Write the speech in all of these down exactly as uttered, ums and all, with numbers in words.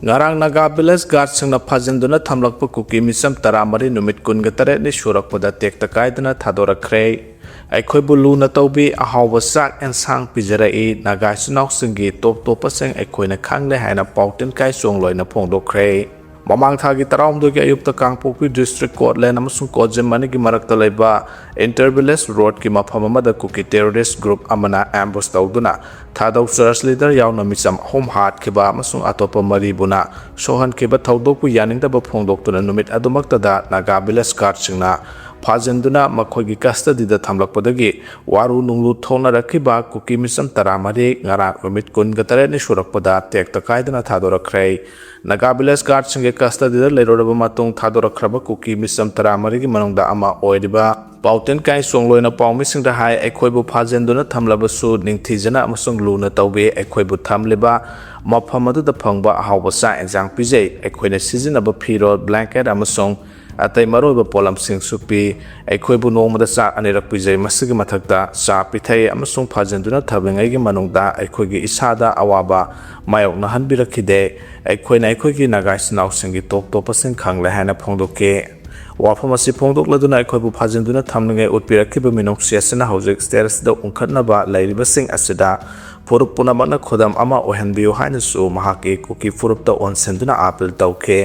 ꯉꯔꯥꯡ ꯅꯥꯒꯥ ꯚꯤꯂꯦꯖ ꯒꯥꯔꯗꯁꯤꯡꯅ ꯐꯥꯖꯤꯟꯗꯨꯅ ꯊꯝꯂꯛꯄ ꯀꯨꯀꯤ ꯃꯤꯆꯝ ꯇꯔꯥꯃꯔꯤ ꯅꯨꯃꯤꯠ ꯀꯨꯟꯒ ꯇꯔꯦꯠꯅꯤ ꯁꯨꯔꯛꯄꯗ ꯇꯦꯛꯇ ꯀꯥꯏꯗꯅ ꯊꯥꯗꯣꯔꯛꯈ꯭ꯔꯦ꯫ ꯑꯩꯈꯣꯏꯕꯨ ꯂꯨꯅ ꯇꯧꯕꯤ, ꯑꯍꯥꯎꯕ ꯆꯥꯛ ꯑꯦꯟꯁꯥꯡ ꯄꯤꯖꯔꯛꯏ꯫ ꯅꯥꯒꯥ ꯏꯆꯤꯟ ꯏꯅꯥꯎꯁꯤꯡꯒꯤ ꯇꯣꯞ ꯇꯣꯞꯄꯁꯤꯡ ꯑꯩꯈꯣꯏꯅ ꯈꯪꯂꯦ ꯍꯥꯏꯅ ꯄꯥꯎ ꯇꯤꯟ ꯀꯥꯏ ꯆꯣꯡ ꯂꯣꯏꯅ ꯐꯣꯡꯗꯣꯛꯈ꯭ꯔꯦ꯫ ꯃꯃꯥꯡ ꯊꯥꯒꯤ ꯇꯔꯥꯍꯨꯝꯗꯣꯏꯒꯤ ꯑꯌꯨꯛꯇ ꯀꯥꯡꯄꯣꯛꯄꯤ ꯗꯤꯁꯇ꯭ꯔꯤꯛ ꯀꯣꯔꯠꯂꯦꯟ ꯑꯃꯁꯨꯡ ꯀꯣꯖꯤꯝ ꯑꯅꯤꯒꯤ ꯃꯔꯛꯇ ꯂꯩꯕ ꯏꯟꯇꯔ ꯚꯤꯂꯦꯖ ꯔꯣꯗꯀꯤ ꯃꯐꯝ ꯑꯃꯗ ꯀꯨꯀꯤ ꯇꯦꯔꯣꯔꯤꯁ꯭ꯠ ꯒ꯭ꯔꯨꯞ ꯑꯃꯅ ꯑꯦꯝꯕꯨꯁ ꯇꯧꯗꯨꯅ ꯊꯥꯗꯧ ꯆꯔꯆ ꯂꯤꯗꯔ ꯌꯥꯎꯅ ꯃꯤꯆꯝ ꯑꯍꯨꯝ ꯍꯥꯠꯈꯤꯕ ꯑꯃꯁꯨꯡ ꯑꯇꯣꯞꯄ ꯃꯔꯤꯕꯨꯅ ꯁꯣꯛꯍꯟꯈꯤꯕ ꯊꯧꯗꯣꯛꯄꯨ ꯌꯥꯅꯤꯡꯗꯕ ꯐꯣꯡꯗꯣꯛꯇꯨꯅ ꯅꯨꯃꯤꯠ ꯑꯗꯨꯃꯛꯇꯗ ꯅꯥꯒꯥ ꯚꯤꯂꯦꯖ ꯒꯥꯔꯗꯁꯤꯡꯅ ꯐꯥꯖꯤꯟꯗꯨꯅ ꯃꯈꯣꯏꯒꯤ ꯀꯁꯇꯗꯤꯗ ꯊꯝꯂꯛꯄꯗꯒꯤ ꯋꯥꯔꯨ ꯅꯨꯡꯂꯨ ꯊꯣꯛꯅꯔꯛꯈꯤꯕ ꯀꯨꯀꯤ ꯃꯤꯆꯝ ꯇꯔꯥꯃꯔꯤ ꯉꯔꯥꯡ ꯅꯨꯃꯤꯠ ꯀꯨꯟꯒ ꯇꯔꯦꯠꯅꯤ ꯁꯨꯔꯛꯄꯗ ꯇꯦꯛꯇ ꯀꯥꯏꯗꯅ ꯊꯥꯗꯣꯔꯛꯈ꯭ꯔꯦ꯫ ꯅꯥꯒꯥ ꯚꯤꯂꯦꯖ ꯒꯥꯔꯗꯁꯤꯡꯒꯤ ꯀꯁꯇꯗꯤꯗ ꯂꯩꯔꯨꯔꯕ ꯃꯇꯨꯡ ꯊꯥꯗꯣꯔꯛꯈ꯭ꯔꯕ ꯀꯨꯀꯤ ꯃꯤꯆꯝ ꯇꯔꯥꯃꯔꯤꯒꯤ ꯃꯅꯨꯡꯗ ꯑꯃ ꯑꯣꯏꯔꯤꯕ ꯄꯥꯎꯇꯦꯟ ꯀꯥꯏ ꯆꯣꯡꯂꯣꯏꯅ ꯄꯥꯎꯃꯤꯁꯤꯡꯗ ꯍꯥꯏ, ꯑꯩꯈꯣꯏꯕꯨ ꯐꯥꯖꯤꯟꯗꯨꯅ ꯊꯝꯂꯕꯁꯨ ꯅꯤꯡꯊꯤꯖꯅ ꯑꯃꯁꯨꯡ ꯂꯨꯅ ꯇꯧꯕꯤ꯫ ꯑꯩꯈꯣꯏꯕꯨ ꯊꯝꯂꯤꯕ ꯃꯐꯝ ꯑꯗꯨꯗ ꯐꯪꯕ ꯑꯍꯥꯎꯕ ꯆꯥꯛ ꯑꯦꯟꯁꯥꯡ ꯄꯤꯖꯩ꯫ ꯑꯩꯈꯣꯏꯅ ꯁꯤꯖꯤꯟꯅꯕ ꯐꯤꯔꯣꯜ, ꯕ꯭ꯂꯦꯡꯀꯦꯠ ꯑꯃꯁꯨꯡ ꯑꯇꯩ ꯃꯔꯨꯑꯣꯏꯕ ꯄꯣꯠꯂꯝꯁꯤꯡꯁꯨ ꯄꯤ꯫ ꯑꯩꯈꯣꯏꯕꯨ ꯅꯣꯡꯃꯗ ꯆꯥꯛ ꯑꯅꯤꯔꯛ ꯄꯤꯖꯩ꯫ ꯃꯁꯤꯒꯤ ꯃꯊꯛꯇ ꯆꯥ ꯄꯤꯊꯛꯏ ꯑꯃꯁꯨꯡ ꯐꯥꯖꯤꯟꯗꯨꯅ ꯊꯝꯂꯤꯉꯩꯒꯤ ꯃꯅꯨꯡꯗ ꯑꯩꯈꯣꯏꯒꯤ ꯏꯁꯥꯗ ꯑꯋꯥꯕ ꯃꯥꯌꯣꯛꯅꯍꯟꯕꯤꯔꯛꯈꯤꯗꯦ꯫ ꯑꯩꯈꯣꯏꯅ ꯑꯩꯈꯣꯏꯒꯤ ꯅꯥꯒꯥ ꯏꯆꯤꯟ ꯏꯅꯥꯎꯁꯤꯡꯒꯤ ꯇꯣꯞ ꯇꯣꯞꯄꯁꯤꯡ ꯈꯪꯂꯦ ꯍꯥꯏꯅ ꯐꯣꯡꯗꯣꯛꯈꯤ꯫ ꯋꯥꯐꯝ ꯑꯁꯤ ꯐꯣꯡꯗꯣꯛꯂꯗꯨꯅ ꯑꯩꯈꯣꯏꯕꯨ ꯐꯥꯖꯤꯟꯗꯨꯅ ꯊꯝꯂꯤꯉꯩ ꯎꯠꯄꯤꯔꯛꯈꯤꯕ ꯃꯤꯅꯨꯡꯁꯤ ꯑꯁꯤꯅ ꯍꯧꯖꯤꯛ ꯁ꯭ꯇꯦꯖꯁꯤꯗ ꯎꯪꯈꯠꯅꯕ ꯂꯩꯔꯤꯕꯁꯤꯡ ꯑꯁꯤꯗ ꯐꯨꯔꯨꯞ ꯄꯨꯝꯅꯃꯛꯅ ꯈꯨꯗꯝ ꯑꯃ ꯑꯣꯏꯍꯟꯕꯤꯌꯨ ꯍꯥꯏꯅꯁꯨ ꯃꯍꯥꯛꯀꯤ ꯀꯨꯀꯤ ꯐꯨꯔꯨꯞꯇ ꯑꯣꯟꯁꯤꯟꯗꯨꯅ ꯑꯥꯄꯤꯜ ꯇꯧꯈꯤ꯫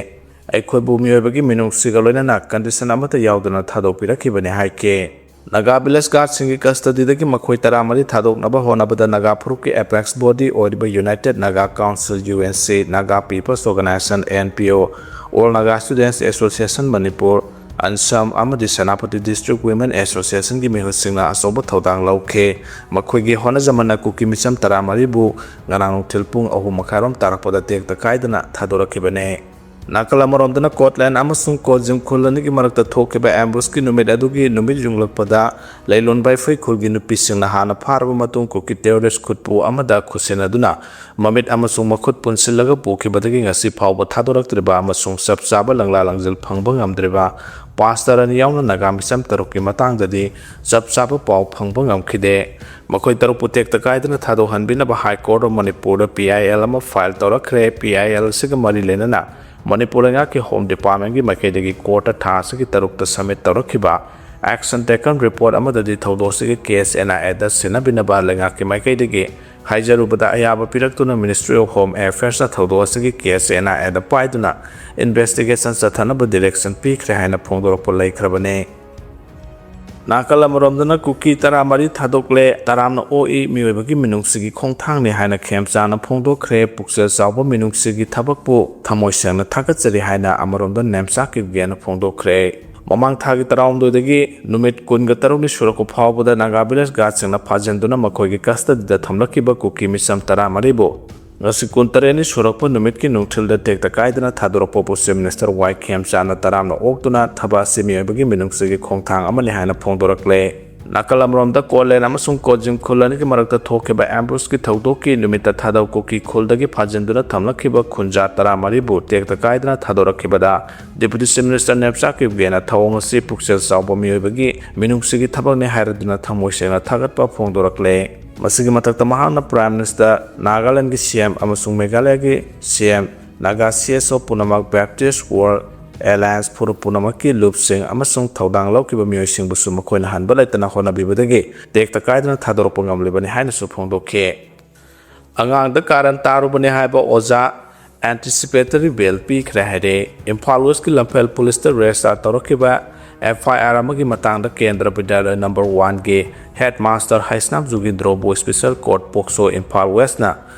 ꯑꯩꯈꯣꯏꯕꯨ ꯃꯤꯑꯣꯏꯕꯒꯤ ꯃꯤꯅꯨꯡꯁꯤꯒ ꯂꯣꯏꯅꯅ ꯀꯟꯗꯤꯁꯟ ꯑꯃꯠꯇ ꯌꯥꯎꯗꯅ ꯊꯥꯗꯣꯛꯄꯤꯔꯛꯈꯤꯕꯅꯤ ꯍꯥꯏꯈꯤ꯫ ꯅꯥꯒꯥ ꯚꯤꯂꯦꯖ ꯒꯥꯔꯗꯁꯤꯡꯒꯤ ꯀꯁꯇꯗꯤꯗꯒꯤ ꯃꯈꯣꯏ ꯇꯔꯥꯃꯔꯤ ꯊꯥꯗꯣꯛꯅꯕ ꯍꯣꯠꯅꯕꯗ ꯅꯥꯒꯥ ꯐꯨꯔꯨꯞꯀꯤ ꯑꯦꯄꯦꯛꯁ ꯕꯣꯗꯤ ꯑꯣꯏꯔꯤꯕ United Naga Council, U N C, Naga Peoples Organisation, N P O, All Naga Students Association Manipur, ꯑꯟꯁꯝ, ꯑꯃꯗꯤ ꯁꯦꯅꯥꯄꯇꯤ ꯗꯤꯁꯇ꯭ꯔꯤꯛ ꯋꯤꯃꯦꯟ ꯑꯦꯁꯣꯁꯤꯌꯦꯁꯟꯒꯤ ꯃꯤꯍꯨꯠꯁꯤꯡꯅ ꯑꯆꯧꯕ ꯊꯧꯗꯥꯡ ꯂꯧꯈꯤ꯫ ꯃꯈꯣꯏꯒꯤ ꯍꯣꯠꯅꯖꯃꯟꯅ ꯀꯨꯀꯤ ꯃꯤꯆꯝ ꯇꯔꯥꯃꯔꯤꯕꯨ ꯉꯔꯥꯡ ꯅꯨꯡꯊꯤꯜ ꯄꯨꯡ ꯑꯍꯨꯝ ꯃꯈꯥꯏꯔꯣꯝ ꯇꯥꯔꯛꯄꯗ ꯇꯦꯛꯇ ꯀꯥꯏꯗꯅ ꯊꯥꯗꯣꯔꯛꯈꯤꯕꯅꯤ꯫ ꯅꯥꯀꯜ ꯑꯃꯔꯣꯝꯗꯅ ꯀꯣꯠꯂꯦꯟ ꯑꯃꯁꯨꯡ ꯀꯣꯠꯖꯤꯡ ꯈꯨꯜ ꯑꯅꯤꯒꯤ ꯃꯔꯛꯇ ꯊꯣꯛꯈꯤꯕ ꯑꯦꯝꯕꯨꯁꯀꯤ ꯅꯨꯃꯤꯠ ꯑꯗꯨꯒꯤ ꯅꯨꯃꯤꯠ ꯌꯨꯡꯂꯛꯄꯗ ꯂꯩꯂꯣꯟ ꯕꯥꯏꯐꯩ ꯈꯨꯜꯒꯤ ꯅꯨꯄꯤꯁꯤꯡꯅ ꯍꯥꯟꯅ ꯐꯥꯔꯕ ꯃꯇꯨꯡ ꯀꯨꯀꯤ ꯇꯦꯔꯣꯔꯤꯁ ꯈꯨꯠꯄꯨ ꯑꯃꯗ ꯈꯨꯠꯁꯤꯟꯅꯗꯨꯅ ꯃꯃꯤꯠ ꯑꯃꯁꯨꯡ ꯃꯈꯨꯠ ꯄꯨꯟꯁꯤꯜꯂꯒ ꯄꯨꯈꯤꯕꯗꯒꯤ ꯉꯁꯤ ꯐꯥꯎꯕ ꯊꯥꯗꯣꯔꯛꯇ꯭ꯔꯤꯕ ꯑꯃꯁꯨꯡ ꯆꯞ ꯆꯥꯕ ꯂꯪꯂꯥ ꯂꯪꯖꯤꯜ ꯐꯪꯕ ꯉꯝꯗ꯭ꯔꯤꯕ ꯄꯥꯁꯇꯔ ꯑꯅꯤ ꯌꯥꯎꯅ ꯅꯥꯒꯥ ꯃꯤꯆꯝ ꯇꯔꯨꯛꯀꯤ ꯃꯇꯥꯡꯗꯗꯤ ꯆꯞ ꯆꯥꯕ ꯄꯥꯎ ꯐꯪꯕ ꯉꯝꯈꯤꯗꯦ꯫ ꯃꯈꯣꯏ ꯇꯔꯨꯛꯄꯨ ꯇꯦꯛꯇ ꯀꯥꯏꯗꯅ ꯊꯥꯗꯣꯛꯍꯟꯕꯤꯅꯕ High Court of ꯃꯅꯤꯄꯨꯔꯗ P I L ꯑꯃ file ꯇꯧꯔꯛꯈ꯭ꯔꯦ꯫ P I L ꯑꯁꯤꯒ ꯃꯔꯤ ꯂꯩꯅꯅ ꯃꯅꯤꯄꯨꯔ ꯂꯩꯉꯥꯛꯀꯤ Home Department ꯀꯤ ꯃꯥꯏꯀꯩꯗꯒꯤ court ꯇ ꯊꯥ ꯑꯁꯤꯒꯤ ꯇꯔꯨꯛꯇ submit ꯇꯧꯔꯛꯈꯤꯕ action taken report ꯑꯃꯗꯗꯤ ꯊꯧꯗꯣꯛ ꯑꯁꯤꯒꯤ case N I A ꯗ ꯁꯤꯟꯅꯕꯤꯅꯕ ꯂꯩꯉꯥꯛꯀꯤ ꯃꯥꯏꯀꯩꯗꯒꯤ ꯍꯥꯏꯖꯔꯨꯕꯗ ꯑꯌꯥꯕ ꯄꯤꯔꯛꯇꯨꯅ Ministry of Home Affairs ꯅ ꯊꯧꯗꯣꯛ ꯑꯁꯤꯒꯤ case N I A ꯗ ꯄꯥꯏꯗꯨꯅ investigation ꯆꯠꯊꯅꯕ direction ꯄꯤꯈ꯭ꯔꯦ ꯍꯥꯏꯅ ꯐꯣꯡꯗꯣꯔꯛꯄ ꯂꯩꯈ꯭ꯔꯕꯅꯤ꯫ ꯅꯥꯀꯜ ꯑꯃꯔꯣꯝꯗꯅ ꯀꯨꯀꯤ ꯇꯔꯥꯃꯔꯤ ꯊꯥꯗꯣꯛꯂꯦ, ꯇꯔꯥꯝꯅ ꯑꯣꯛꯏ, ꯃꯤꯑꯣꯏꯕꯒꯤ ꯃꯤꯅꯨꯡꯁꯤꯒꯤ ꯈꯣꯡꯊꯥꯡꯅꯤ ꯍꯥꯏꯅ ꯈꯦꯝꯆꯥꯅ ꯐꯣꯡꯗꯣꯛꯈ꯭ꯔꯦ꯫ ꯄꯨꯛꯆꯦꯜ ꯆꯥꯎꯕ ꯃꯤꯅꯨꯡꯁꯤꯒꯤ ꯊꯕꯛꯄꯨ ꯊꯃꯣꯏ ꯁꯦꯡꯅ ꯊꯥꯒꯠꯆꯔꯤ ꯍꯥꯏꯅ ꯑꯃꯔꯣꯝꯗ ꯅꯦꯝꯆꯥ ꯀꯤꯞꯒꯦꯅ ꯐꯣꯡꯗꯣꯛꯈ꯭ꯔꯦ꯫ ꯃꯃꯥꯡ ꯊꯥꯒꯤ ꯇꯔꯥꯍꯨꯝꯗꯣꯏꯗꯒꯤ ꯅꯨꯃꯤꯠ ꯀꯨꯟꯒ ꯇꯔꯨꯛꯅꯤ ꯁꯨꯔꯛꯄ ꯐꯥꯎꯕꯗ ꯅꯥꯒꯥ village guard ꯁꯤꯡꯅ ꯐꯥꯖꯤꯟꯗꯨꯅ ꯃꯈꯣꯏꯒꯤ custody ꯗ ꯊꯝꯂꯛꯈꯤꯕ ꯀꯨꯀꯤ ꯃꯤꯆꯝ ꯇꯔꯥꯃꯔꯤꯕꯨ ꯉꯁꯤ ꯀꯨꯟꯇꯔꯦꯠꯅꯤ ꯁꯨꯔꯛꯄ ꯅꯨꯃꯤꯠꯀꯤ ꯅꯨꯡꯊꯤꯜꯗ ꯇꯦꯛꯇ ꯀꯥꯏꯗꯅ ꯊꯥꯗꯣꯔꯛꯄꯕꯨ Chief Minister ꯋꯥꯏ ꯈꯦꯝꯆꯥꯟꯅ ꯇꯔꯥꯝꯅ ꯑꯣꯛꯇꯨꯅ ꯊꯕꯛ ꯑꯁꯤ ꯃꯤꯑꯣꯏꯕꯒꯤ ꯃꯤꯅꯨꯡꯁꯤꯒꯤ ꯈꯣꯡꯊꯥꯡ ꯑꯃꯅꯤ ꯍꯥꯏꯅ ꯐꯣꯡꯗꯣꯔꯛꯂꯦ꯫ ꯅꯥꯀꯜ ꯑꯃꯔꯣꯝꯗ ꯀꯣꯠꯂꯦꯟ ꯑꯃꯁꯨꯡ ꯀꯣꯠꯖꯤꯡ ꯈꯨꯜ ꯑꯅꯤꯒꯤ ꯃꯔꯛꯇ ꯊꯣꯛꯈꯤꯕ ambush ꯀꯤ ꯊꯧꯗꯣꯛꯀꯤ ꯅꯨꯃꯤꯠꯇ ꯊꯥꯗꯧ ꯀꯨꯀꯤ ꯈꯨꯜꯗꯒꯤ ꯐꯥꯖꯤꯟꯗꯨꯅ ꯊꯝꯂꯛꯈꯤꯕ ꯈꯨꯟꯖꯥ ꯇꯔꯥꯃꯔꯤꯕꯨ ꯇꯦꯛꯇ ꯀꯥꯏꯗꯅ ꯊꯥꯗꯣꯔꯛꯈꯤꯕꯗ Deputy Chief Minister ꯅꯦꯝꯆꯥ ꯀꯤꯞꯒꯦꯅ ꯊꯧꯑꯣꯡ ꯑꯁꯤ ꯄꯨꯛꯆꯦꯜ ꯆꯥꯎꯕ ꯃꯤꯑꯣꯏꯕꯒꯤ ꯃꯤꯅꯨꯡꯁꯤꯒꯤ ꯊꯕꯛꯅꯤ ꯍꯥꯏꯔꯗꯨꯅ ꯊꯃꯣꯏ ꯁꯦꯡꯅ ꯊꯥꯒꯠꯄ ꯐꯣꯡꯗꯣꯔꯛꯂꯦ꯫ ꯃꯁꯤꯒꯤ ꯃꯊꯛꯇ ꯃꯍꯥꯛꯅ Prime Minister, ꯅꯥꯒꯥꯂꯦꯟꯗꯒꯤ C M ꯑꯃꯁꯨꯡ ꯃꯦꯘꯥꯂꯌꯥꯒꯤ C M, Naga C S O ꯄꯨꯝꯅꯃꯛ, Baptist World Alliance ꯐꯨꯔꯨꯞ ꯄꯨꯝꯅꯃꯛꯀꯤ ꯂꯨꯞꯁꯤꯡ ꯑꯃꯁꯨꯡ ꯊꯧꯗꯥꯡ ꯂꯧꯈꯤꯕ ꯃꯤꯑꯣꯏꯁꯤꯡꯕꯨꯁꯨ ꯃꯈꯣꯏꯅ ꯍꯟꯕ ꯂꯩꯇꯅ ꯍꯣꯠꯅꯕꯤꯕꯗꯒꯤ ꯇꯦꯛꯇ ꯀꯥꯏꯗꯅ ꯊꯥꯗꯣꯔꯛꯄ ꯉꯝꯂꯤꯕꯅꯤ ꯍꯥꯏꯅꯁꯨ ꯐꯣꯡꯗꯣꯛꯈꯤ꯫ ꯑꯉꯥꯡꯗ ꯀꯥꯔꯟ ꯇꯥꯔꯨꯕꯅꯤ ꯍꯥꯏꯕ ꯑꯣꯖꯥ anticipatory bail ꯄꯤꯈ꯭ꯔꯦ ꯍꯥꯏꯔꯦ꯫ ꯏꯝꯐꯥꯜ West ꯀꯤ ꯂꯝꯐꯦꯜ police ꯇ register ꯇꯧꯔꯛꯈꯤꯕ F I R ꯑꯃꯒꯤ ꯃꯇꯥꯡꯗ ꯀꯦꯟꯗ꯭ꯔ ꯕꯤꯗ꯭ꯌꯥꯂꯌ number one ꯒꯤ headmaster Heisnam ꯖꯨꯒꯤꯟꯗ꯭ꯔꯣꯕꯨ special court POCSO Imphal West ꯅ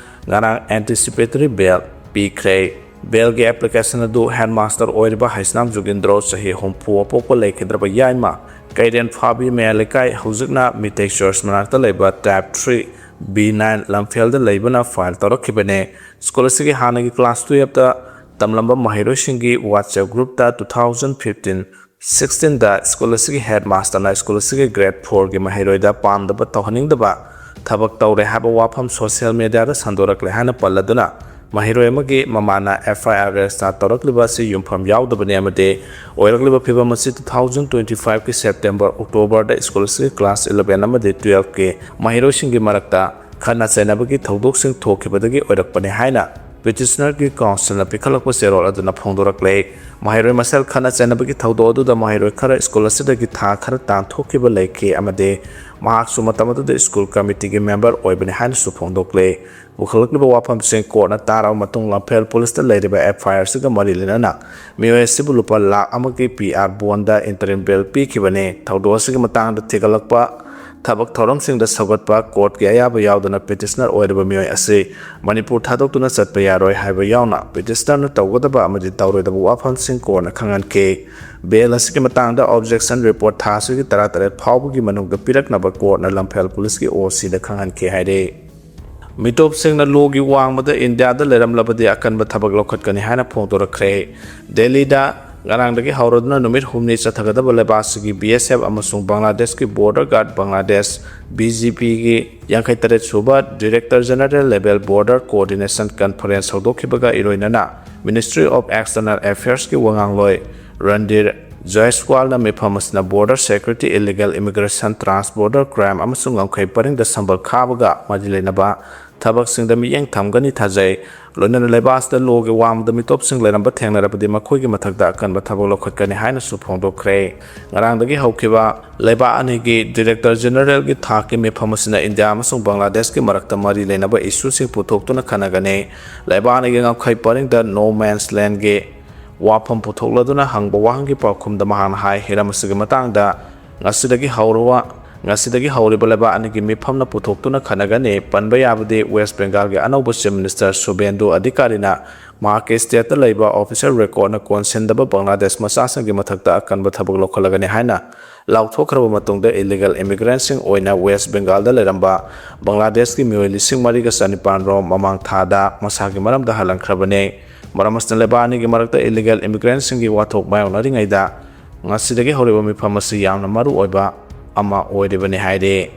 ꯉꯔꯥꯡ anticipatory bail ꯄꯤꯈ꯭ꯔꯦ꯫ Bail ꯒꯤ application ꯑꯗꯨ headmaster ꯑꯣꯏꯔꯤꯕ ꯍꯩꯁꯅꯥꯝ ꯖꯨꯒꯤꯟꯗ꯭ꯔꯣ ꯆꯍꯤ ꯍꯨꯝꯐꯨ ꯑꯄꯣꯛꯄ ꯂꯩꯈꯤꯗ꯭ꯔꯕ ꯌꯥꯏꯃ ꯀꯩꯔꯦꯟ ꯐꯥꯕꯤ ꯃꯌꯥꯏ ꯂꯩꯀꯥꯏ, ꯍꯧꯖꯤꯛꯅ ꯃꯤꯇꯩ church ꯃꯅꯥꯛꯇ ꯂꯩꯕ type three B nine ꯂꯝꯐꯦꯜꯗ ꯂꯩꯕꯅ file ꯇꯧꯔꯛꯈꯤꯕꯅꯦ꯫ School ꯑꯁꯤꯒꯤ ꯍꯥꯟꯅꯒꯤ class twelve ꯇ ꯇꯝꯂꯝꯕ ꯃꯍꯩꯔꯣꯏꯁꯤꯡꯒꯤ WhatsApp groupꯇ two thousand fifteen sixteenꯗ ꯁ꯭ꯀꯨꯜ ꯑꯁꯤꯒꯤ ꯍꯦꯗ ꯃꯥꯁꯇꯔꯅ ꯁ꯭ꯀꯨꯜ ꯑꯁꯤꯒꯤ ꯒ꯭ꯔꯦꯗ ꯐꯣꯔꯒꯤ ꯃꯍꯩꯔꯣꯏꯗ ꯄꯥꯝꯗꯕ ꯇꯧꯍꯟꯅꯤꯡꯗꯕ ꯊꯕꯛ ꯇꯧꯔꯦ ꯍꯥꯏꯕ ꯋꯥꯐꯝ ꯁꯣꯁꯤꯌꯦꯜ ꯃꯦꯗꯤꯌꯥꯗ ꯁꯟꯗꯣꯔꯛꯂꯦ ꯍꯥꯏꯅ ꯄꯜꯂꯗꯨꯅ ꯃꯍꯩꯔꯣꯏ ꯑꯃꯒꯤ ꯃꯃꯥꯅ FIR register ꯇꯧꯔꯛꯂꯤꯕ ꯑꯁꯤ ꯌꯨꯝꯐꯝ ꯌꯥꯎꯗꯕꯅꯤ ꯑꯃꯗꯤ ꯑꯣꯏꯔꯛꯂꯤꯕ ꯐꯤꯕꯝ ꯑꯁꯤ two thousand twenty fiveꯀꯤ September Octoberꯗ ꯁ꯭ꯀꯨꯜ ꯑꯁꯤꯒꯤ class eleven ꯑꯃꯗꯤ twelveꯀꯤ ꯃꯍꯩꯔꯣꯏꯁꯤꯡꯒꯤ ꯃꯔꯛꯇ ꯈꯠꯅ ꯆꯩꯅꯕꯒꯤ ꯊꯧꯗꯣꯛꯁꯤꯡ ꯊꯣꯛꯈꯤꯕꯗꯒꯤ ꯑꯣꯏꯔꯛꯄꯅꯤ ꯍꯥꯏꯅ petitionerꯒꯤ counselꯅ ꯄꯤꯈꯠꯂꯛꯄ ꯆꯦꯔꯣꯜ ꯑꯗꯨꯅ ꯐꯣꯡꯗꯣꯔꯛꯂꯦ꯫ ꯃꯍꯩꯔꯣꯏ ꯃꯁꯦꯜ ꯈꯠꯅ ꯆꯩꯅꯕꯒꯤ ꯊꯧꯗꯣꯛ ꯑꯗꯨꯗ ꯃꯍꯩꯔꯣꯏ ꯈꯔ ꯁ꯭ꯀꯨꯜ ꯑꯁꯤꯗꯒꯤ ꯊꯥ ꯈꯔ ꯇꯥꯟꯊꯣꯛꯈꯤꯕ ꯂꯩꯈꯤ ꯑꯃꯗꯤ ꯃꯍꯥꯛꯁꯨ ꯃꯇꯝ ꯑꯗꯨꯗ ꯁ꯭ꯀꯨꯜ ꯀꯃꯤꯇꯤꯒꯤ member ꯑꯣꯏꯕꯅꯤ ꯍꯥꯏꯅꯁꯨ ꯐꯣꯡꯗꯣꯛꯂꯦ꯫ ꯄꯨꯈꯠꯂꯛꯂꯤꯕ ꯋꯥꯐꯝꯁꯤꯡ ꯀꯣꯔꯠꯅ ꯇꯥꯔꯕ ꯃꯇꯨꯡ ꯂꯝꯐꯦꯜ ꯄꯨꯂꯤꯁꯇ ꯂꯩꯔꯤꯕ FIRꯁꯤꯒ ꯃꯔꯤ ꯂꯩꯅꯅ ꯃꯤꯑꯣꯏ ꯑꯁꯤꯕꯨ ꯂꯨꯄꯥ ꯂꯥꯈ ꯑꯃꯒꯤ PR bondꯗ interim bail ꯄꯤꯈꯤꯕꯅꯤ꯫ ꯊꯧꯗꯣꯛ ꯑꯁꯤꯒꯤ ꯃꯇꯥꯡꯗ ꯊꯤꯒꯠꯂꯛꯄ ꯊꯕꯛ ꯊꯧꯔꯝꯁꯤꯡꯗ ꯁꯧꯒꯠꯄ ꯀꯣꯔꯠꯀꯤ ꯑꯌꯥꯕ ꯌꯥꯎꯗꯅ petitioner ꯑꯣꯏꯔꯤꯕ ꯃꯤꯑꯣꯏ ꯑꯁꯤ ꯃꯅꯤꯄꯨꯔ ꯊꯥꯗꯣꯛꯇꯨꯅ ꯆꯠꯄ ꯌꯥꯔꯣꯏ ꯍꯥꯏꯕ ꯌꯥꯎꯅ petitionerꯅ ꯇꯧꯒꯗꯕ ꯑꯃꯗꯤ ꯇꯧꯔꯣꯏꯗꯕ ꯋꯥꯐꯝꯁꯤꯡ ꯀꯣꯔꯠꯅ ꯈꯪꯍꯟꯈꯤ꯫ Bail ꯑꯁꯤꯒꯤ ꯃꯇꯥꯡꯗ objection report ꯊꯥ ꯑꯁꯤꯒꯤ ꯇꯔꯥꯇꯔꯦꯠ ꯐꯥꯎꯕꯒꯤ ꯃꯅꯨꯡꯗ ꯄꯤꯔꯛꯅꯕ ꯀꯣꯔꯠꯅ ꯂꯝꯐꯦꯜ ꯄꯨꯂꯤꯁꯀꯤ OCꯗ ꯈꯪꯍꯟꯈꯤ ꯍꯥꯏꯔꯤ꯫ ꯃꯤꯇꯣꯞꯁꯤꯡꯅ ꯂꯣꯒꯤ ꯋꯥꯡꯃꯗ ꯏꯟꯗꯤꯌꯥꯗ ꯂꯩꯔꯝꯂꯕꯗꯤ ꯑꯀꯟꯕ ꯊꯕꯛ ꯂꯧꯈꯠꯀꯅꯤ ꯍꯥꯏꯅ ꯐꯣꯡꯗꯣꯔꯛꯈ꯭ꯔꯦ꯫ ꯗꯦꯜꯂꯤꯗ ꯉꯔꯥꯡꯗꯒꯤ ꯍꯧꯔꯗꯨꯅ ꯅꯨꯃꯤꯠ ꯍꯨꯝꯅꯤ ꯆꯠꯊꯒꯗꯕ ꯂꯩꯕꯥꯛ ꯑꯁꯤꯒꯤ BSF ꯑꯃꯁꯨꯡ ꯕꯪꯒ꯭ꯂꯥꯗꯦꯁꯀꯤ border guard Bangladesh BGBꯒꯤ ꯌꯥꯡꯈꯩ ꯇꯔꯦꯠ ꯁꯨꯕ Director General Level Border Coordination Conference ꯍꯧꯗꯣꯛꯈꯤꯕꯒ ꯏꯔꯣꯏꯅꯅ Ministry of External Affairsꯀꯤ ꯋꯥꯉꯥꯡꯂꯣꯏ ꯔꯟꯗꯤꯔ ꯖꯣꯏꯁꯋꯥꯜꯅ ꯃꯤꯐꯝ ꯑꯁꯤꯅ border security, illegal immigration, trans border crime ꯑꯃꯁꯨꯡ ꯉꯝꯈꯩ ꯄꯔꯤꯡꯗ ꯁꯝꯕꯜ ꯈꯥꯕꯒ ꯃꯔꯤ ꯂꯩꯅꯕ ꯊꯕꯛꯁꯤꯡꯗ ꯃꯤꯠꯌꯦꯡ ꯊꯝꯒꯅꯤ ꯊꯥꯖꯩ꯫ ꯂꯣꯏꯅꯅ ꯂꯩꯕꯥꯛ ꯑꯁꯤꯗ ꯂꯣꯒꯤ ꯋꯥꯡꯃꯗ ꯃꯤꯇꯣꯞꯁꯤꯡ ꯂꯩꯔꯝꯕ ꯊꯦꯡꯅꯔꯕꯗꯤ ꯃꯈꯣꯏꯒꯤ ꯃꯊꯛꯇ ꯑꯀꯟꯕ ꯊꯕꯛ ꯂꯧꯈꯠꯀꯅꯤ ꯍꯥꯏꯅꯁꯨ ꯐꯣꯡꯗꯣꯛꯈ꯭ꯔꯦ꯫ ꯉꯔꯥꯡꯗꯒꯤ ꯍꯧꯈꯤꯕ ꯂꯩꯕꯥꯛ ꯑꯅꯤꯒꯤ Director Generalꯒꯤ ꯊꯥꯛꯀꯤ ꯃꯤꯐꯝ ꯑꯁꯤꯅ ꯏꯟꯗꯤꯌꯥ ꯑꯃꯁꯨꯡ ꯕꯪꯒ꯭ꯂꯥꯗꯦꯁꯀꯤ ꯃꯔꯛꯇ ꯃꯔꯤ ꯂꯩꯅꯕ issueꯁꯤꯡ ꯄꯨꯊꯣꯛꯇꯨꯅ ꯈꯟꯅꯒꯅꯤ꯫ ꯂꯩꯕꯥꯛ ꯑꯅꯤꯒꯤ ꯉꯝꯈꯩ ꯄꯔꯤꯡꯗ no man's landꯒꯤ ꯋꯥꯐꯝ ꯄꯨꯊꯣꯛꯂꯗꯨꯅ ꯍꯪꯕ ꯋꯥꯍꯪꯒꯤ ꯄꯥꯎꯈꯨꯝꯗ ꯃꯍꯥꯛꯅ ꯍꯥꯏ, ꯍꯤꯔꯝ ꯑꯁꯤꯒꯤ ꯃꯇꯥꯡꯗ ꯉꯁꯤꯗꯒꯤ ꯍꯧꯔꯕ, ꯉꯁꯤꯗꯒꯤ ꯍꯧꯔꯤꯕ ꯂꯩꯕꯥꯛ ꯑꯅꯤꯒꯤ ꯃꯤꯐꯝꯅ ꯄꯨꯊꯣꯛꯇꯨꯅ ꯈꯟꯅꯒꯅꯤ꯫ ꯄꯟꯕ ꯌꯥꯕꯗꯤ West Bengalꯒꯤ ꯑꯅꯧꯕ Chief Minister ꯁꯨꯕꯦꯟꯗꯨ ꯑꯙꯤꯀꯥꯔꯤꯅ ꯃꯍꯥꯛꯀꯤ stateꯇ ꯂꯩꯕ official recordꯅ ꯀꯣꯟꯁꯤꯟꯗꯕ ꯕꯪꯒ꯭ꯂꯥꯗꯦꯁ ꯃꯆꯥꯁꯤꯡꯒꯤ ꯃꯊꯛꯇ ꯑꯀꯟꯕ ꯊꯕꯛ ꯂꯧꯈꯠꯂꯒꯅꯤ ꯍꯥꯏꯅ ꯂꯥꯎꯊꯣꯛꯈ꯭ꯔꯕ ꯃꯇꯨꯡꯗ illegal immigrantꯁꯤꯡ ꯑꯣꯏꯅ West Bengalꯗ ꯂꯩꯔꯝꯕ ꯕꯪꯒ꯭ꯂꯥꯗꯦꯁꯀꯤ ꯃꯤꯑꯣꯏ ꯂꯤꯁꯤꯡ ꯃꯔꯤꯒ ꯆꯅꯤꯄꯥꯟ ꯔꯣꯝ ꯃꯃꯥꯡ ꯊꯥꯗ ꯃꯁꯥꯒꯤ ꯃꯔꯝꯗ ꯍꯜꯍꯟꯈ꯭ꯔꯕꯅꯤ꯫ ꯃꯔꯝ ꯑꯁꯤꯅ ꯂꯩꯕꯥꯛ ꯑꯅꯤꯒꯤ ꯃꯔꯛꯇ ꯏꯂꯤꯒꯦꯜ ꯏꯃꯤꯒ꯭ꯔꯦꯟꯁꯤꯡꯒꯤ ꯋꯥꯊꯣꯛ ꯃꯥꯌꯣꯛꯅꯔꯤꯉꯩꯗ ꯉꯁꯤꯗꯒꯤ ꯍꯧꯔꯤꯕ ꯃꯤꯐꯝ ꯑꯁꯤ ꯌꯥꯝꯅ ꯃꯔꯨ ꯑꯣꯏꯕ ꯑꯃ ꯑꯣꯏꯔꯤꯕꯅꯤ ꯍꯥꯏꯔꯤ꯫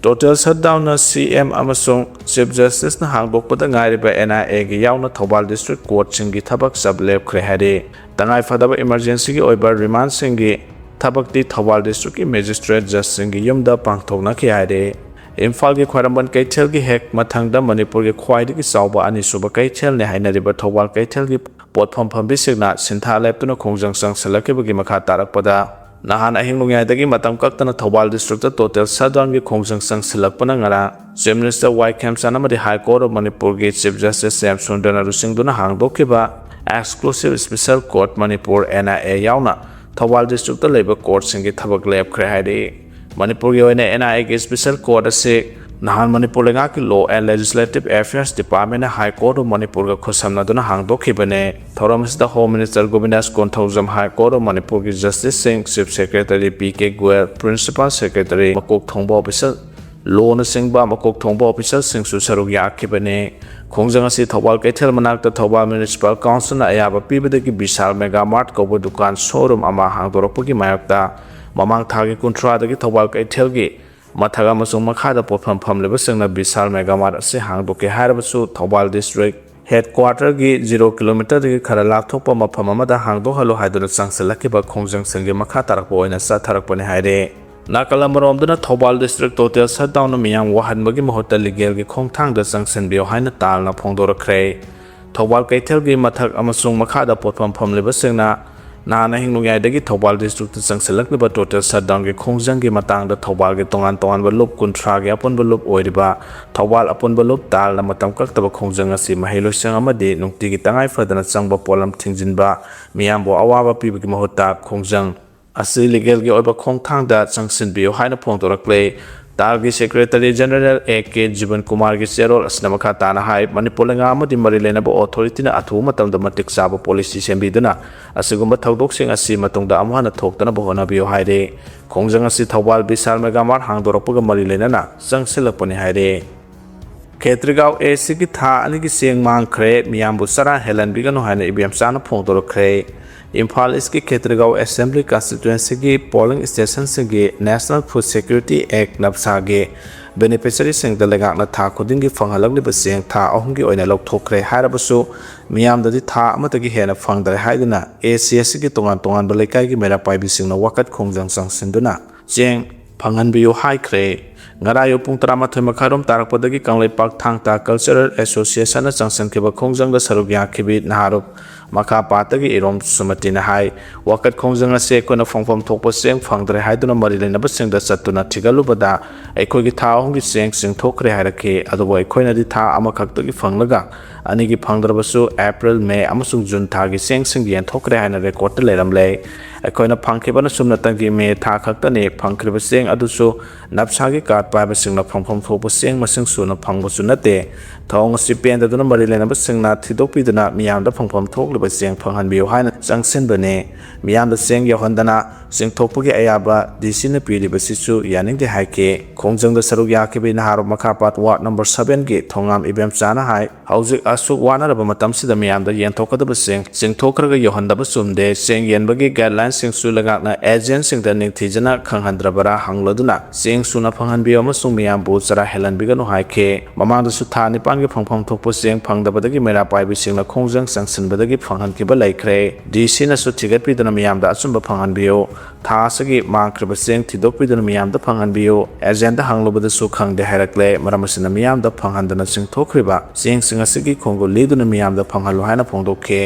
ꯇꯣꯇꯦꯜ ꯁꯠꯗꯥꯎꯟꯅ ꯁꯤ ꯑꯦꯝ ꯑꯃꯁꯨꯡ ꯆꯤꯐ ꯖꯁꯇꯤꯁꯅ ꯍꯥꯡꯗꯣꯛꯄꯗ ꯉꯥꯏꯔꯤꯕ ꯑꯦꯟ ꯑꯥꯏ ꯑꯦꯒꯤ ꯌꯥꯎꯅ ꯊꯧꯕꯥꯜ ꯗꯤꯁꯇ꯭ꯔꯤꯛ ꯀꯣꯔꯠꯁꯤꯡꯒꯤ ꯊꯕꯛ ꯆꯞ ꯂꯦꯞꯈ꯭ꯔꯦ ꯍꯥꯏꯔꯤ꯫ ꯇꯉꯥꯏ ꯐꯗꯕ ꯏꯃꯔꯖꯦꯟꯁꯤꯒꯤ ꯑꯣꯏꯕ ꯔꯤꯃꯥꯟꯁꯤꯡꯒꯤ ꯊꯕꯛꯇꯤ ꯊꯧꯕꯥꯜ ꯗꯤꯁꯇ꯭ꯔꯤꯛꯀꯤ ꯃꯦꯖꯤꯁꯇ꯭ꯔꯦꯠ ꯖꯁꯁꯤꯡꯒꯤ ꯌꯨꯝꯗ ꯄꯥꯡꯊꯣꯛꯅꯈꯤ ꯍꯥꯏꯔꯤ꯫ ꯏꯝꯐꯥꯜꯒꯤ ꯈ꯭ꯋꯥꯏꯔꯝꯕꯟ ꯀꯩꯊꯦꯜꯒꯤ ꯍꯦꯛ ꯃꯊꯪꯗ ꯃꯅꯤꯄꯨꯔꯒꯤ ꯈ꯭ꯋꯥꯏꯗꯒꯤ ꯆꯥꯎꯕ ꯑꯅꯤꯁꯨꯕ ꯀꯩꯊꯦꯜꯅꯤ ꯍꯥꯏꯅꯔꯤꯕ ꯊꯧꯕꯥꯜ ꯀꯩꯊꯦꯜꯒꯤ ꯄꯣꯠꯐꯝ ꯐꯝꯕꯤꯁꯤꯡꯅ ꯁꯤꯟꯊꯥ ꯂꯦꯞꯇꯨꯅ ꯈꯣꯡꯖꯪ ꯆꯪꯁꯤꯜꯂꯛꯈꯤꯕꯒꯤ ꯃꯈꯥ ꯇꯥꯔꯛꯄꯗ ꯅꯍꯥꯟ ꯑꯍꯤꯡ ꯅꯣꯡꯌꯥꯏꯗꯒꯤ ꯃꯇꯝ ꯀꯛꯇꯅ ꯊꯧꯕꯥꯜ ꯗꯤꯁꯇ꯭ꯔꯤꯛꯇ ꯇꯣꯇꯦꯜ ꯁꯠꯗꯥꯎꯟꯒꯤ ꯈꯣꯡꯖꯪ ꯆꯪꯁꯤꯜꯂꯛꯄꯅ ꯉꯔꯥꯡ ꯆꯤꯐ ꯃꯤꯅꯤꯁꯇꯔ ꯋꯥꯏ ꯈꯦꯝꯆꯥꯟ ꯑꯃꯗꯤ ꯍꯥꯏ ꯀꯣꯔꯠ ꯑꯣꯐ ꯃꯅꯤꯄꯨꯔꯒꯤ ꯆꯤꯐ ꯖꯁꯇꯤꯁ ꯁ꯭ꯌꯥꯝ ꯁꯨꯟꯗꯔꯅ ꯂꯨꯆꯤꯡꯗꯨꯅ ꯍꯥꯡꯗꯣꯛꯈꯤꯕ exclusive special court Manipur, N I A, ꯌꯥꯎꯅ ꯊꯧꯕꯥꯜ ꯗꯤꯁꯇ꯭ꯔꯤꯛꯇ ꯂꯩꯕ ꯀꯣꯔꯠꯁꯤꯡꯒꯤ ꯊꯕꯛ ꯂꯦꯞꯈ꯭ꯔꯦ ꯍꯥꯏꯔꯤ꯫ ꯃꯅꯤꯄꯨꯔꯒꯤ ꯑꯣꯏꯅ ꯑꯦꯟ ꯑꯥꯏ ꯑꯦꯒꯤ ꯁ꯭ꯄꯦꯁꯦꯜ ꯀꯣꯔꯠ ꯑꯁꯤ ꯅꯍꯥꯟ ꯃꯅꯤꯄꯨꯔ ꯂꯩꯉꯥꯛꯀꯤ ꯂꯣ ꯑꯦꯟ ꯂꯦꯖꯤꯁꯂꯦꯇꯤꯚ ꯑꯦꯐꯤꯌꯔꯁ ꯗꯤꯄꯥꯔꯠꯃꯦꯟꯅ ꯍꯥꯏ ꯀꯣꯔꯠ ꯑꯣꯐ ꯃꯅꯤꯄꯨꯔꯒ ꯈꯨꯠꯁꯝꯅꯗꯨꯅ ꯍꯥꯡꯗꯣꯛꯈꯤꯕꯅꯤ꯫ ꯊꯧꯔꯝ ꯑꯁꯤꯗ home minister Gobindas Konthoujam, high court of ꯃꯅꯤꯄꯨꯔꯒꯤ ꯖꯁꯇꯤꯁꯁꯤꯡ, chief secretary P K Goyal, principal secretary, ꯃꯀꯣꯛ ꯊꯣꯡꯕ ꯑꯣꯐꯤꯁꯥꯔ, ꯂꯣꯅꯆꯤꯡꯕ ꯃꯀꯣꯛ ꯊꯣꯡꯕ ꯑꯣꯐꯤꯁꯥꯔꯁꯤꯡꯁꯨ ꯁꯔꯨꯛ ꯌꯥꯈꯤꯕꯅꯤ꯫ ꯈꯣꯡꯖꯪ ꯑꯁꯤ ꯊꯧꯕꯥꯜ ꯀꯩꯊꯦꯜ ꯃꯅꯥꯛꯇ ꯊꯧꯕꯥꯜ ꯃ꯭ꯌꯨꯅꯤꯁꯤꯄꯥꯜ ꯀꯥꯎꯟꯁꯤꯜꯅ ꯑꯌꯥꯕ ꯄꯤꯕꯗꯒꯤ ꯕꯤꯁꯥꯜ ꯃꯦꯒꯥ ꯃꯥꯔꯠ ꯀꯧꯕ ꯗꯨꯀꯥꯟ ꯁꯣꯔꯨꯝ ꯑꯃ ꯍꯥꯡꯗꯣꯔꯛꯄꯒꯤ ꯃꯥꯌꯣꯛꯇ ꯃꯃꯥꯡ ꯊꯥꯒꯤ ꯀꯨꯟꯊ꯭ꯔꯥꯗꯒꯤ ꯊꯧꯕꯥꯜ ꯀꯩꯊꯦꯜꯒꯤ ꯃꯊꯛ ꯑꯃꯁꯨꯡ ꯃꯈꯥꯗ ꯄꯣꯠꯐꯝ ꯐꯝꯂꯤꯕꯁꯤꯡꯅ ꯕꯤꯁꯥꯜ ꯃꯦꯒꯥ ꯃꯥꯔꯠ ꯑꯁꯤ ꯍꯥꯡꯗꯣꯛꯀꯦ ꯍꯥꯏꯔꯕꯁꯨ ꯊꯧꯕꯥꯜ ꯗꯤꯁꯇ꯭ꯔꯤꯛ ꯍꯦꯗꯀ꯭ꯋꯥꯇꯔꯒꯤ ꯖꯤꯔꯣ ꯀꯤꯂꯣꯃꯤꯇꯔꯗꯒꯤ ꯈꯔ ꯂꯥꯞꯊꯣꯛꯄ ꯃꯐꯝ ꯑꯃꯗ ꯍꯥꯡꯗꯣꯛꯍꯜꯂꯨ ꯍꯥꯏꯗꯨꯅ ꯆꯪꯁꯤꯜꯂꯛꯈꯤꯕ ꯈꯣꯡꯖꯪꯁꯤꯡꯒꯤ ꯃꯈꯥ ꯇꯥꯔꯛꯄ ꯑꯣꯏꯅ ꯆꯠꯊꯔꯛꯄꯅꯤ ꯍꯥꯏꯔꯤ꯫ ꯅꯥꯀꯜ ꯑꯃꯔꯣꯝꯗꯅ ꯊꯧꯕꯥꯜ ꯗꯤꯁꯇ꯭ꯔꯤꯛ ꯇꯣꯇꯦꯜ ꯁꯠꯗꯥꯎꯟꯅ ꯃꯤꯌꯥꯝ ꯋꯥꯍꯟꯕꯒꯤ ꯃꯍꯨꯠꯇ ꯂꯤꯒꯦꯜꯒꯤ ꯈꯣꯡꯊꯥꯡꯗ ꯆꯪꯁꯤꯟꯕꯤꯌꯨ ꯍꯥꯏꯅ ꯇꯥꯜꯅ ꯐꯣꯡꯗꯣꯔꯛꯈ꯭ꯔꯦ꯫ ꯊꯧꯕꯥꯜ ꯀꯩꯊꯦꯜꯒꯤ ꯃꯊꯛ ꯑꯃꯁꯨꯡ ꯃꯈꯥꯗ ꯄꯣꯠꯐꯝ ꯐꯝꯂꯤꯕꯁꯤꯡꯅ ꯅꯍꯥꯟ ꯑꯍꯤꯡ ꯅꯣꯡꯌꯥꯏꯗꯒꯤ ꯊꯧꯕꯥꯜ ꯗꯤꯁꯇ꯭ꯔꯤꯛꯇ ꯆꯪꯁꯤꯜꯂꯛꯂꯤꯕ ꯇꯣꯇꯦꯜ ꯁꯠꯗꯥꯎꯟꯒꯤ ꯈꯣꯡꯖꯪꯒꯤ ꯃꯇꯥꯡꯗ ꯊꯧꯕꯥꯜꯒꯤ ꯇꯣꯉꯥꯟ ꯇꯣꯉꯥꯟꯕ ꯂꯨꯞ ꯀꯨꯟꯊ꯭ꯔꯥꯒꯤ ꯑꯄꯨꯟꯕ ꯂꯨꯞ ꯑꯣꯏꯔꯤꯕ ꯊꯧꯕꯥꯜ ꯑꯄꯨꯟꯕ ꯂꯨꯞ ꯇꯥꯜꯅ ꯃꯇꯝ ꯀꯛꯇꯕ ꯈꯣꯡꯖꯪ ꯑꯁꯤ ꯃꯍꯩ ꯂꯣꯏꯁꯪ ꯑꯃꯗꯤ ꯅꯨꯡꯇꯤꯒꯤ ꯇꯉꯥꯏ ꯐꯗꯅ ꯆꯪꯕ ꯄꯣꯠꯂꯝ ꯊꯤꯡꯖꯤꯟꯕ, ꯃꯤꯌꯥꯝꯕꯨ ꯑꯋꯥꯕ ꯄꯤꯕꯒꯤ ꯃꯍꯨꯠꯇ ꯈꯣꯡꯖꯪ ꯑꯁꯤ ꯂꯤꯒꯦꯜꯒꯤ ꯑꯣꯏꯕ ꯈꯣꯡꯊꯥꯡꯗ ꯆꯪꯁꯤꯟꯕꯤꯌꯨ ꯍꯥꯏꯅ ꯐꯣꯡꯗꯣꯔꯛꯂꯦ꯫ ꯇꯥꯜꯒꯤ ꯁꯦꯀ꯭ꯔꯦꯇꯔꯤ ꯖꯦꯅꯔꯦꯜ ꯑꯦ ꯀꯦ ꯖꯤꯕꯟ ꯀꯨꯃꯥꯔꯒꯤ ꯆꯦꯔꯣꯜ ꯑꯁꯤꯅ ꯃꯈꯥ ꯇꯥꯅ ꯍꯥꯏ, ꯃꯅꯤꯄꯨꯔ ꯂꯩꯉꯥꯛ ꯑꯃꯗꯤ ꯃꯔꯤ ꯂꯩꯅꯕ ꯑꯣꯊꯣꯔꯤꯇꯤꯅ ꯑꯊꯨꯕ ꯃꯇꯝꯗ ꯃꯇꯤꯛ ꯆꯥꯕ ꯄꯣꯂꯤꯁꯤ ꯁꯦꯝꯕꯤꯗꯨꯅ ꯑꯁꯤꯒꯨꯝꯕ ꯊꯧꯗꯣꯛꯁꯤꯡ ꯑꯁꯤ ꯃꯇꯨꯡꯗ ꯑꯃꯨꯛ ꯍꯟꯅ ꯊꯣꯛꯇꯅꯕ ꯍꯣꯠꯅꯕꯤꯌꯨ ꯍꯥꯏꯔꯦ꯫ ꯈꯣꯡꯖꯪ ꯑꯁꯤ ꯊꯧꯕꯥꯜ ꯕꯤꯁꯥꯜ ꯃꯦꯒꯥ ꯃꯥꯔꯠ ꯍꯥꯡꯗꯣꯔꯛꯄꯒ ꯃꯔꯤ ꯂꯩꯅꯅ ꯆꯪꯁꯤꯜꯂꯛꯄꯅꯤ ꯍꯥꯏꯔꯦ꯫ ꯈꯦꯇ꯭ꯔꯤꯒꯥꯎ ꯑꯦ ꯁꯤꯒꯤ ꯊꯥ ꯑꯅꯤꯒꯤ ꯆꯦꯡ ꯃꯥꯡꯈ꯭ꯔꯦ, ꯃꯤꯌꯥꯝꯕꯨ ꯆꯔꯥ ꯍꯦꯜꯍꯟꯕꯤꯒꯅꯨ ꯍꯥꯏꯅ ꯏꯕꯦꯝꯆꯥꯅ ꯐꯣꯡꯗꯣꯔꯛꯈ꯭ꯔꯦ꯫ ꯏꯝꯐꯥꯜ ꯏꯁꯀꯤ ꯈꯦꯇ꯭ꯔꯤꯒꯥꯎ ꯑꯦꯁꯦꯝꯕ꯭ꯂꯤ ꯀꯟꯁꯇꯤꯇ꯭ꯋꯦꯟꯁꯤꯒꯤ ꯄꯣꯂꯤꯡ ꯁ꯭ꯇꯦꯁꯟꯁꯤꯡꯒꯤ National Food Security Act, ꯅꯞꯁꯥꯒꯤ ꯕꯦꯅꯤꯐꯤꯁꯔꯤꯁꯤꯡꯗ ꯂꯩꯉꯥꯛꯅ ꯊꯥ ꯈꯨꯗꯤꯡꯒꯤ ꯐꯪꯍꯜꯂꯛꯂꯤꯕ ꯆꯦꯡ ꯊꯥ ꯑꯍꯨꯝꯒꯤ ꯑꯣꯏꯅ ꯂꯧꯊꯣꯛꯈ꯭ꯔꯦ ꯍꯥꯏꯔꯕꯁꯨ, ꯃꯤꯌꯥꯝꯗꯗꯤ ꯊꯥ ꯑꯃꯠꯇꯒꯤ ꯍꯦꯟꯅ ꯐꯪꯗ꯭ꯔꯦ ꯍꯥꯏꯗꯨꯅ ꯑꯦ ꯁꯤ ꯑꯦꯁ ꯁꯤꯒꯤ ꯇꯣꯉꯥꯟ ꯇꯣꯉꯥꯟꯕ ꯂꯩꯀꯥꯏꯒꯤ ꯃꯩꯔꯥ ꯄꯥꯏꯕꯤꯁꯤꯡꯅ ꯋꯥꯀꯠ ꯈꯣꯡꯖꯪ ꯆꯪꯁꯤꯟꯗꯨꯅ ꯆꯦꯡ ꯐꯪꯍꯟꯕꯤꯌꯨ ꯍꯥꯏꯈ꯭ꯔꯦ꯫ ꯉꯔꯥꯏꯌꯨ ꯄꯨꯡ ꯇꯔꯥꯃꯥꯊꯣꯏ ꯃꯈꯥꯏꯔꯣꯝ ꯇꯥꯔꯛꯄꯗꯒꯤ ꯀꯪꯂꯩꯄꯥꯛ ꯊꯥꯡ ꯇꯥ ꯀꯜꯆꯔꯦꯜ ꯑꯦꯁꯣꯁꯤꯌꯦꯁꯟꯅ ꯆꯪꯁꯤꯟꯈꯤꯕ ꯈꯣꯡꯖꯪꯗ ꯁꯔꯨꯛ ꯌꯥꯈꯤꯕꯤ ꯅꯍꯥꯔꯣꯞ ꯃꯈꯥ ꯄꯥꯠꯇꯒꯤ ꯏꯔꯣꯝ ꯁꯨꯃꯇꯤꯅ ꯍꯥꯏ, ꯋꯥꯀꯠ ꯈꯣꯡꯖꯪ ꯑꯁꯤ ꯑꯩꯈꯣꯏꯅ ꯐꯪꯐꯝ ꯊꯣꯛꯄ ꯆꯦꯡ ꯐꯪꯗ꯭ꯔꯦ ꯍꯥꯏꯗꯨꯅ ꯃꯔꯤ ꯂꯩꯅꯕꯁꯤꯡꯗ ꯆꯠꯇꯨꯅ ꯊꯤꯒꯠꯂꯨꯕꯗ ꯑꯩꯈꯣꯏꯒꯤ ꯊꯥ ꯑꯍꯨꯝꯒꯤ ꯆꯦꯡ ꯆꯤꯡꯊꯣꯛꯈ꯭ꯔꯦ ꯍꯥꯏꯔꯛꯈꯤ꯫ ꯑꯗꯨꯕꯨ ꯑꯩꯈꯣꯏꯅꯗꯤ ꯊꯥ ꯑꯃꯈꯛꯇꯒꯤ ꯐꯪꯂꯒ ꯑꯅꯤꯒꯤ ꯐꯪꯗ꯭ꯔꯕꯁꯨ ꯑꯦꯄ꯭ꯔꯤꯜ, ꯃꯦ ꯑꯃꯁꯨꯡ ꯖꯨꯟ ꯊꯥꯒꯤ ꯆꯦꯡꯁꯤꯡ ꯌꯦꯟꯊꯣꯛꯈ꯭ꯔꯦ ꯍꯥꯏꯅ ꯔꯦꯀꯣꯔꯠꯇ ꯂꯩꯔꯝꯂꯦ꯫ ꯑꯩꯈꯣꯏꯅ ꯐꯪꯈꯤꯕꯅ ꯁꯨꯞꯅꯇꯪꯒꯤ ꯃꯦ ꯊꯥ ꯈꯛꯇꯅꯤ꯫ ꯐꯪꯈ꯭ꯔꯤꯕ ꯆꯦꯡ ꯑꯗꯨꯁꯨ ꯅꯞꯁꯥꯒꯤ ꯀꯥꯔꯗ ꯄꯥꯏꯕꯁꯤꯡꯅ ꯐꯪꯐꯝ ꯊꯣꯛꯄ ꯆꯦꯡ ꯃꯁꯤꯡ ꯁꯨꯅ ꯐꯪꯕꯁꯨ ꯅꯠꯇꯦ꯫ ꯊꯧꯑꯣꯡ ꯑꯁꯤ ꯄꯦꯟꯗꯗꯨꯅ ꯃꯔꯤ ꯂꯩꯅꯕꯁꯤꯡꯅ ꯊꯤꯗꯣꯛꯄꯤꯗꯨꯅ ꯃꯤꯌꯥꯝꯗ ꯐꯪꯐꯝ ꯊꯣꯛꯂꯤꯕ ꯆꯦꯡ ꯐꯪꯍꯟꯕꯤꯌꯨ ꯍꯥꯏꯅ ꯆꯪꯁꯤꯟꯕꯅꯤ꯫ ꯃꯤꯌꯥꯝꯗ ꯆꯦꯡ ꯌꯧꯍꯟꯗꯅ ꯆꯤꯡꯊꯣꯛꯄꯒꯤ ꯑꯌꯥꯕ ꯗꯤ ꯁꯤꯅ ꯄꯤꯔꯤꯕꯁꯤꯁꯨ ꯌꯥꯅꯤꯡꯗꯦ ꯍꯥꯏꯈꯤ꯫ ꯈꯣꯡꯖꯪꯗ ꯁꯔꯨꯛ ꯌꯥꯈꯤꯕ ꯅꯍꯥꯔꯣꯜ ꯃꯈꯥ ꯄꯥꯠ ꯋꯥꯔꯗ ꯅꯝꯕꯔ ꯁꯚꯦꯟꯒꯤ ꯊꯣꯉꯥꯝ ꯏꯕꯦꯝꯆꯥꯅ ꯍꯥꯏ, ꯍꯧꯖꯤꯛ ꯑꯁꯨꯛ ꯋꯥꯅꯔꯕ ꯃꯇꯝꯁꯤꯗ ꯃꯤꯌꯥꯝꯗ ꯌꯦꯟꯊꯣꯛꯀꯗꯕꯁꯤꯡ ꯆꯤꯡꯊꯣꯛꯈ꯭ꯔꯒ ꯌꯧꯍꯟꯗꯕ ꯆꯨꯝꯗꯦ꯫ ꯆꯦꯡ ꯌꯦꯟꯕꯒꯤ ꯒꯥꯏꯗꯂꯥꯏꯟꯁꯤꯡꯁꯨ ꯂꯩꯉꯥꯛꯅ ꯑꯦꯖꯦꯟꯁꯤꯡꯗ ꯅꯤꯡꯊꯤꯖꯅ ꯈꯪꯍꯟꯗ꯭ꯔꯕꯔꯥ ꯍꯪꯂꯗꯨꯅ ꯆꯦꯡ ꯁꯨꯅ ꯐꯪꯍꯟꯕꯤꯌꯨ ꯑꯃꯁꯨꯡ ꯃꯤꯌꯥꯝꯕꯨ ꯆꯔꯥ ꯍꯦꯜꯍꯟꯕꯤꯒꯅꯨ ꯍꯥꯏꯈꯤ꯫ ꯃꯃꯥꯡꯗꯁꯨ ꯊꯥ ꯅꯤꯄꯥꯟꯒꯤ ꯐꯪꯐꯝ ꯊꯣꯛꯄ ꯆꯦꯡ ꯐꯪꯗꯕꯗꯒꯤ ꯃꯩꯔꯥ ꯄꯥꯏꯕꯤꯁꯤꯡꯅ ꯈꯣꯡꯖꯪ ꯆꯪꯁꯤꯟꯕꯗꯒꯤ ꯐꯪꯍꯟꯈꯤꯕ ꯂꯩꯈ꯭ꯔꯦ꯫ ꯗꯤ ꯁꯤꯅꯁꯨ ꯊꯤꯒꯠꯄꯤꯗꯨꯅ ꯃꯤꯌꯥꯝꯗ ꯑꯆꯨꯝꯕ ꯐꯪꯍꯟꯕꯤꯌꯨ꯫ ꯊꯥ ꯑꯁꯤꯒꯤ ꯃꯥꯡꯈ꯭ꯔꯤꯕ ꯆꯦꯡ ꯊꯤꯗꯣꯛꯄꯤꯗꯨꯅ ꯃꯤꯌꯥꯝꯗ ꯐꯪꯍꯟꯕꯤꯌꯨ꯫ ꯑꯦꯖꯦꯟꯗ ꯍꯪꯂꯨꯕꯗꯁꯨ ꯈꯪꯗꯦ ꯍꯥꯏꯔꯛꯂꯦ꯫ ꯃꯔꯝ ꯑꯁꯤꯅ ꯃꯤꯌꯥꯝꯗ ꯐꯪꯍꯟꯗꯅ ꯆꯤꯡꯊꯣꯛꯈ꯭ꯔꯤꯕ ꯆꯦꯡꯁꯤꯡ ꯑꯁꯤꯒꯤ ꯈꯣꯡꯒꯨꯜ ꯂꯤꯗꯨꯅ ꯃꯤꯌꯥꯝꯗ ꯐꯪꯍꯜꯂꯨ ꯍꯥꯏꯅ ꯐꯣꯡꯗꯣꯛꯈꯤ꯫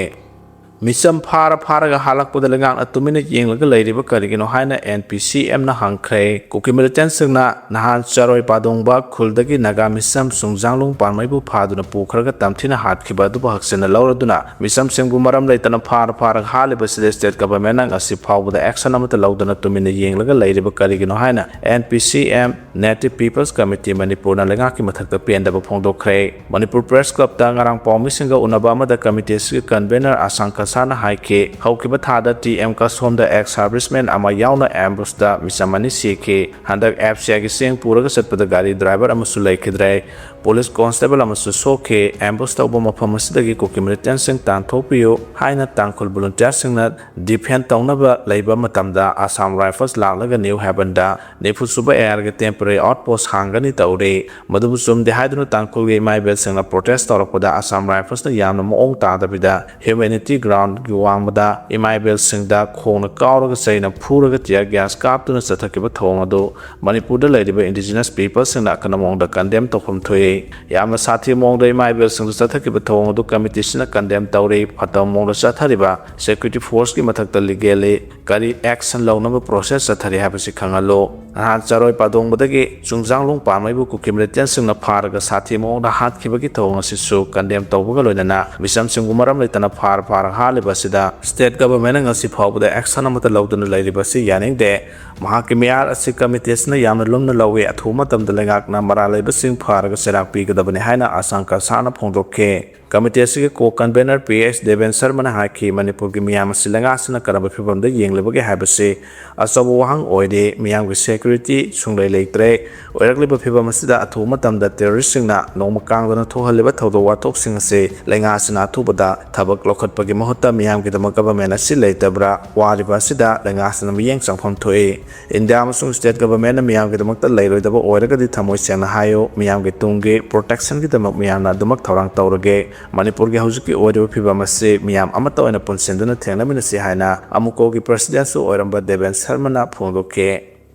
ꯃꯤꯆꯝ ꯐꯥꯔ ꯐꯥꯔꯒ ꯍꯥꯠꯂꯛꯄꯗ ꯂꯩꯉꯥꯛꯅ ꯇꯨꯃꯤꯟꯅ ꯌꯦꯡꯂꯒ ꯂꯩꯔꯤꯕ ꯀꯔꯤꯒꯤꯅꯣ ꯍꯥꯏꯅ ꯑꯦꯟ ꯄꯤ ꯁꯤ ꯑꯦꯝꯅ ꯍꯪꯈ꯭ꯔꯦ꯫ ꯀꯨꯀꯤ ꯃꯤꯂꯤꯇꯦꯟꯠꯁꯤꯡꯅ ꯅꯍꯥꯟ ꯆꯔꯣꯏ ꯄꯥꯗꯣꯡꯕ ꯈꯨꯜꯗꯒꯤ ꯅꯥꯒꯥ ꯃꯤꯆꯝ ꯁꯨꯡꯖꯥꯡꯂꯨꯡ ꯄꯥꯟꯃꯩꯕꯨ ꯐꯥꯗꯨꯅ ꯄꯨꯈ꯭ꯔꯒ ꯇꯝꯊꯤꯅ ꯍꯥꯠꯈꯤꯕ ꯑꯗꯨꯕꯨ ꯍꯛꯆꯤꯟꯅ ꯂꯧꯔꯗꯨꯅ ꯃꯤꯆꯝꯁꯤꯡꯕꯨ ꯃꯔꯝ ꯂꯩꯇꯅ ꯐꯥꯔ ꯐꯥꯔꯒ ꯍꯥꯠꯂꯤꯕꯁꯤꯗ ꯁ꯭ꯇꯦꯠ ꯒꯚꯔꯟꯃꯦꯟꯠꯅ ꯉꯁꯤ ꯐꯥꯎꯕꯗ ꯑꯦꯛꯁꯟ ꯑꯃꯠꯇ ꯂꯧꯗꯅ ꯇꯨꯃꯤꯟꯅ ꯌꯦꯡꯂꯒ ꯂꯩꯔꯤꯕ ꯀꯔꯤꯒꯤꯅꯣ ꯍꯥꯏꯅ ꯑꯦꯟ ꯄꯤ ꯁꯤ ꯑꯦꯝ, Native People's Committee ꯃꯅꯤꯄꯨꯔꯅ ꯂꯩꯉꯥꯛꯀꯤ ꯃꯊꯛꯇ ꯄꯦꯟꯗꯕ ꯐꯣꯡꯗꯣꯛꯈ꯭ꯔꯦ꯫ ꯃꯅꯤꯄꯨꯔ ꯄ꯭ꯔꯦꯁ ꯀ꯭ꯂꯕꯇ ꯉꯔꯥꯡ ꯄꯥꯎꯃꯤꯁꯤꯡꯒ ꯎꯅꯕ ꯑꯃꯗ ꯀꯃꯤꯇꯤ ꯑꯁꯤꯒꯤ ꯀꯟꯚꯦꯅꯔ ꯑꯁꯥꯡ ꯀꯁꯥꯅ ꯍꯥꯏꯈꯤ, ꯍꯧꯈꯤꯕ ꯊꯥꯗ ꯇꯤ ꯑꯦꯝ ꯀꯁꯣꯝꯗ ꯑꯦꯛꯁ ꯁꯥꯔꯚꯤꯁꯃꯦꯟ ꯑꯃ ꯌꯥꯎꯅ ꯑꯦꯝꯕꯨꯁꯇ ꯃꯤꯆꯝ ꯑꯅꯤ ꯁꯤꯈꯤ꯫ ꯍꯟꯗꯛ ꯑꯦꯐ ꯁꯤ ꯑꯥꯏꯒꯤ ꯆꯦꯡ ꯄꯨꯔꯒ ꯆꯠꯄꯗ ꯒꯥꯔꯤ ꯗ꯭ꯔꯥꯏꯚꯔ ꯑꯃꯁꯨ ꯂꯩꯈꯤꯗ꯭ꯔꯦ꯫ ꯄꯨꯂꯤꯁ ꯀꯣꯟꯁꯇꯦꯕꯜ ꯑꯃꯁꯨ ꯁꯣꯛꯈꯤ꯫ ꯑꯦꯝꯕꯨꯁ ꯇꯧꯕ ꯃꯐꯝ ꯑꯁꯤꯗꯒꯤ ꯀꯨꯀꯤ ꯃꯤꯂꯤꯇꯦꯟꯁꯤꯡ ꯇꯥꯟꯊꯣꯛꯄꯤꯌꯨ ꯍꯥꯏꯅ ꯇꯥꯡꯈꯨꯜ ꯚꯣꯂꯨꯟꯇꯤꯌꯔꯁꯤꯡꯅ ꯗꯤꯐꯦꯟ ꯇꯧꯅꯕ ꯂꯩꯕ ꯃꯇꯝꯗ ꯑꯁꯥꯝ ꯔꯥꯏꯐꯜꯁ ꯂꯥꯛꯂꯒ ꯅ꯭ꯌꯨ ꯍꯦꯕꯟꯗ ꯅꯤꯐꯨ ꯁꯨꯕ ꯑꯦ ꯑꯥꯔꯒꯤ ꯇꯦꯝꯄꯔꯦꯔꯤ ꯑꯥꯎꯠꯄꯣꯁ ꯍꯥꯡꯒꯅꯤ ꯇꯧꯔꯤ꯫ ꯃꯗꯨꯕꯨ ꯆꯨꯝꯗꯦ ꯍꯥꯏꯗꯨꯅ ꯇꯥꯡꯈꯨꯜꯒꯤ ꯏꯃꯥ ꯏꯕꯦꯜꯁꯤꯡꯅ ꯄ꯭ꯔꯣꯇꯦꯁ ꯇꯧꯔꯛꯄꯗ ꯑꯁꯥꯝ ꯔꯥꯏꯐꯜꯁꯅ ꯌꯥꯝꯅ ꯃꯑꯣꯡ ꯇꯥꯗꯕꯤꯗ ꯍ꯭ꯌꯨꯃꯦꯅꯤꯇꯤ ꯒ꯭ꯔꯥꯎꯟꯒꯤ ꯋꯥꯡꯃꯗ ꯏꯃꯥ ꯏꯕꯦꯜꯁꯤꯡꯗ ꯈꯣꯡꯅ ꯀꯥꯎꯔꯒ ꯆꯩꯅ ꯐꯨꯔꯒ ꯇꯤꯌꯔ ꯒ꯭ꯌꯥꯁ ꯀꯥꯞꯇꯨꯅ ꯆꯠꯊꯈꯤꯕ ꯊꯧꯑꯣꯡ ꯑꯗꯨ ꯃꯅꯤꯄꯨꯔꯗ ꯂꯩꯔꯤꯕ ꯏꯟꯗꯤꯖꯤꯅꯁ ꯄꯤꯄꯜꯁꯤꯡꯅ ꯑꯀꯟꯕ ꯃꯑꯣꯡꯗ ꯀꯟꯗꯦꯝ ꯇꯧꯐꯝ ꯊꯣꯛꯏ꯫ ꯌꯥꯝꯅ ꯁꯥꯊꯤꯕ ꯃꯑꯣꯡꯗ ꯏꯃꯥ ꯏꯕꯦꯜꯁꯤꯡꯗ ꯆꯠꯊꯈꯤꯕ ꯊꯧꯑꯣꯡ ꯑꯗꯨ ꯀꯃꯤꯇꯤꯁꯤꯅ ꯀꯟꯗꯦꯝ ꯇꯧꯔꯤ꯫ ꯐꯠꯇꯕ ꯃꯑꯣꯡꯗ ꯆꯠꯊꯔꯤꯕ ꯁꯦꯀ꯭ꯌꯨꯔꯤꯇꯤ ꯐꯣꯔꯁꯀꯤ ꯃꯊꯛꯇ ꯂꯤꯒꯦꯜꯂꯤ ꯀꯔꯤ ꯑꯦꯛꯁꯟ ꯂꯧꯅꯕ ꯄ꯭ꯔꯣꯁꯦꯁ ꯆꯠꯊꯔꯤ ꯍꯥꯏꯕꯁꯤ ꯈꯪꯍꯜꯂꯨ꯫ ꯅꯍꯥꯟ ꯆꯔꯣꯏ ꯄꯥꯗꯣꯡꯕꯗꯒꯤ ꯆꯨꯡꯖꯥꯡꯂꯣꯡ ꯄꯥꯟꯃꯩꯕꯨ ꯀꯨꯀꯤ ꯃꯤꯂꯤꯇꯦꯟꯁꯤꯡꯅ ꯐꯥꯔꯒ ꯁꯥꯊꯤ ꯃꯑꯣꯡꯗ ꯍꯥꯠꯈꯤꯕꯒꯤ ꯊꯧꯑꯣꯡ ꯑꯁꯤꯁꯨ ꯀꯟꯗꯦꯝ ꯇꯧꯕꯒ ꯂꯣꯏꯅꯅ ꯃꯤꯆꯝꯁꯤꯡꯕꯨ ꯃꯔꯝ ꯂꯩꯇꯅ ꯐꯥꯔ ꯐꯥꯔ ꯍꯥꯠꯂꯤꯕ ꯑꯁꯤꯗ ꯁ꯭ꯇꯦꯠ ꯒꯚꯔꯟꯃꯦꯟꯠꯅ ꯉꯁꯤ ꯐꯥꯎꯕꯗ ꯑꯦꯛꯁꯟ ꯑꯃꯠꯇ ꯂꯧꯗꯨꯅ ꯂꯩꯔꯤꯕ ꯑꯁꯤ ꯌꯥꯅꯤꯡꯗꯦ꯫ ꯃꯍꯥꯛꯀꯤ ꯃꯤꯍꯥꯠ ꯑꯁꯤ ꯀꯃꯤꯇꯤ ꯑꯁꯤꯅ ꯌꯥꯝꯅ ꯂꯨꯝꯅ ꯂꯧꯏ꯫ ꯑꯊꯨꯕ ꯃꯇꯝꯗ ꯂꯩꯉꯥꯛꯅ ꯃꯔꯥꯜ ꯂꯩꯕꯁꯤꯡ ꯐꯥꯔꯒ ꯆꯩꯔꯥꯛ ꯄꯤꯒꯗꯕꯅꯤ ꯍꯥꯏꯅ ꯑꯁꯥꯡ ꯀꯁꯥꯅ ꯐꯣꯡꯗꯣꯛꯈꯤ꯫ ꯀꯃꯤꯇꯤ ꯑꯁꯤꯒꯤ ꯀꯣ ꯀꯟꯚꯦꯅꯔ ꯄꯤ ꯑꯩꯆ ꯗꯦꯕꯦꯟ ꯁꯔꯃꯅ ꯍꯥꯏꯈꯤ, ꯃꯅꯤꯄꯨꯔꯒꯤ ꯃꯤꯌꯥꯝ ꯑꯁꯤ ꯂꯩꯉꯥꯛ ꯑꯁꯤꯅ ꯀꯔꯝꯕ ꯐꯤꯚꯝꯗ ꯌꯦꯡꯂꯤꯕꯒꯦ ꯍꯥꯏꯕꯁꯤ ꯑꯆꯧꯕ ꯋꯥꯍꯪ ꯑꯣꯏꯔꯤ꯫ ꯃꯤꯌꯥꯝꯒꯤ ꯁꯦꯀ꯭ꯌꯨꯔꯤꯇꯤ ꯁꯨꯡꯂꯩ ꯂꯩꯇ꯭ꯔꯦ꯫ ꯑꯣꯏꯔꯛꯂꯤꯕ ꯐꯤꯚꯝ ꯑꯁꯤꯗ ꯑꯊꯨꯕ ꯃꯇꯝꯗ ꯇꯦꯔꯣꯔꯤꯁꯁꯤꯡꯅ ꯅꯣꯡꯃ ꯀꯥꯡꯗꯅ ꯊꯣꯛꯍꯜꯂꯤꯕ ꯊꯧꯗꯣꯛ ꯋꯥꯊꯣꯛꯁꯤꯡ ꯑꯁꯤ ꯂꯩꯉꯥꯛ ꯑꯁꯤꯅ ꯑꯊꯨꯕꯗ ꯊꯕꯛ ꯂꯧꯈꯠꯄꯒꯤ ꯃꯍꯨꯠꯇ ꯃꯤꯌꯥꯝꯒꯤꯗꯃꯛ ꯒꯚꯔꯟꯃꯦꯟꯠ ꯑꯁꯤ ꯂꯩꯇꯕ꯭ꯔꯥ? ꯋꯥꯔꯤꯕ ꯑꯁꯤꯗ ꯂꯩꯉꯥꯛ ꯑꯁꯤꯅ ꯃꯤꯠꯌꯦꯡ ꯆꯪꯐꯝ ꯊꯣꯛꯏ꯫ ꯏꯟꯗꯤꯌꯥ ꯑꯃꯁꯨꯡ ꯁ꯭ꯇꯦꯠ ꯒꯚꯔꯟꯃꯦꯟꯠꯅ ꯃꯤꯌꯥꯝꯒꯤꯗꯃꯛꯇ ꯂꯩꯔꯣꯏꯗꯕ ꯑꯣꯏꯔꯒꯗꯤ ꯊꯃꯣꯏ ꯁꯦꯡꯅ ꯍꯥꯏꯌꯨ, ꯃꯤꯌꯥꯝꯒꯤ ꯇꯨꯡꯒꯤ ꯄ꯭ꯔꯣꯇꯦꯛꯁꯟꯒꯤꯗꯃꯛ ꯃꯤꯌꯥꯝꯅ ꯑꯗꯨꯃꯛ ꯊꯧꯔꯥꯡ ꯇꯧꯔꯒꯦ꯫ ꯃꯅꯤꯄꯨꯔꯒꯤ ꯍꯧꯖꯤꯛꯀꯤ ꯑꯣꯏꯔꯤꯕ ꯐꯤꯚꯝ ꯑꯁꯤ ꯃꯤꯌꯥꯝ ꯑꯃꯠꯇ ꯑꯣꯏꯅ ꯄꯨꯟꯁꯤꯟꯗꯨꯅ ꯊꯦꯡꯅꯃꯤꯟꯅꯁꯤ ꯍꯥꯏꯅ ꯑꯃꯨꯀꯣꯒꯤ ꯄ꯭ꯔꯁꯤꯗꯦꯟꯠꯁꯨ ꯑꯣꯏꯔꯝꯕ ꯗꯦꯕꯦꯟ ꯁꯔꯃꯅ ꯐꯣꯡꯗꯣꯛꯈꯤ꯫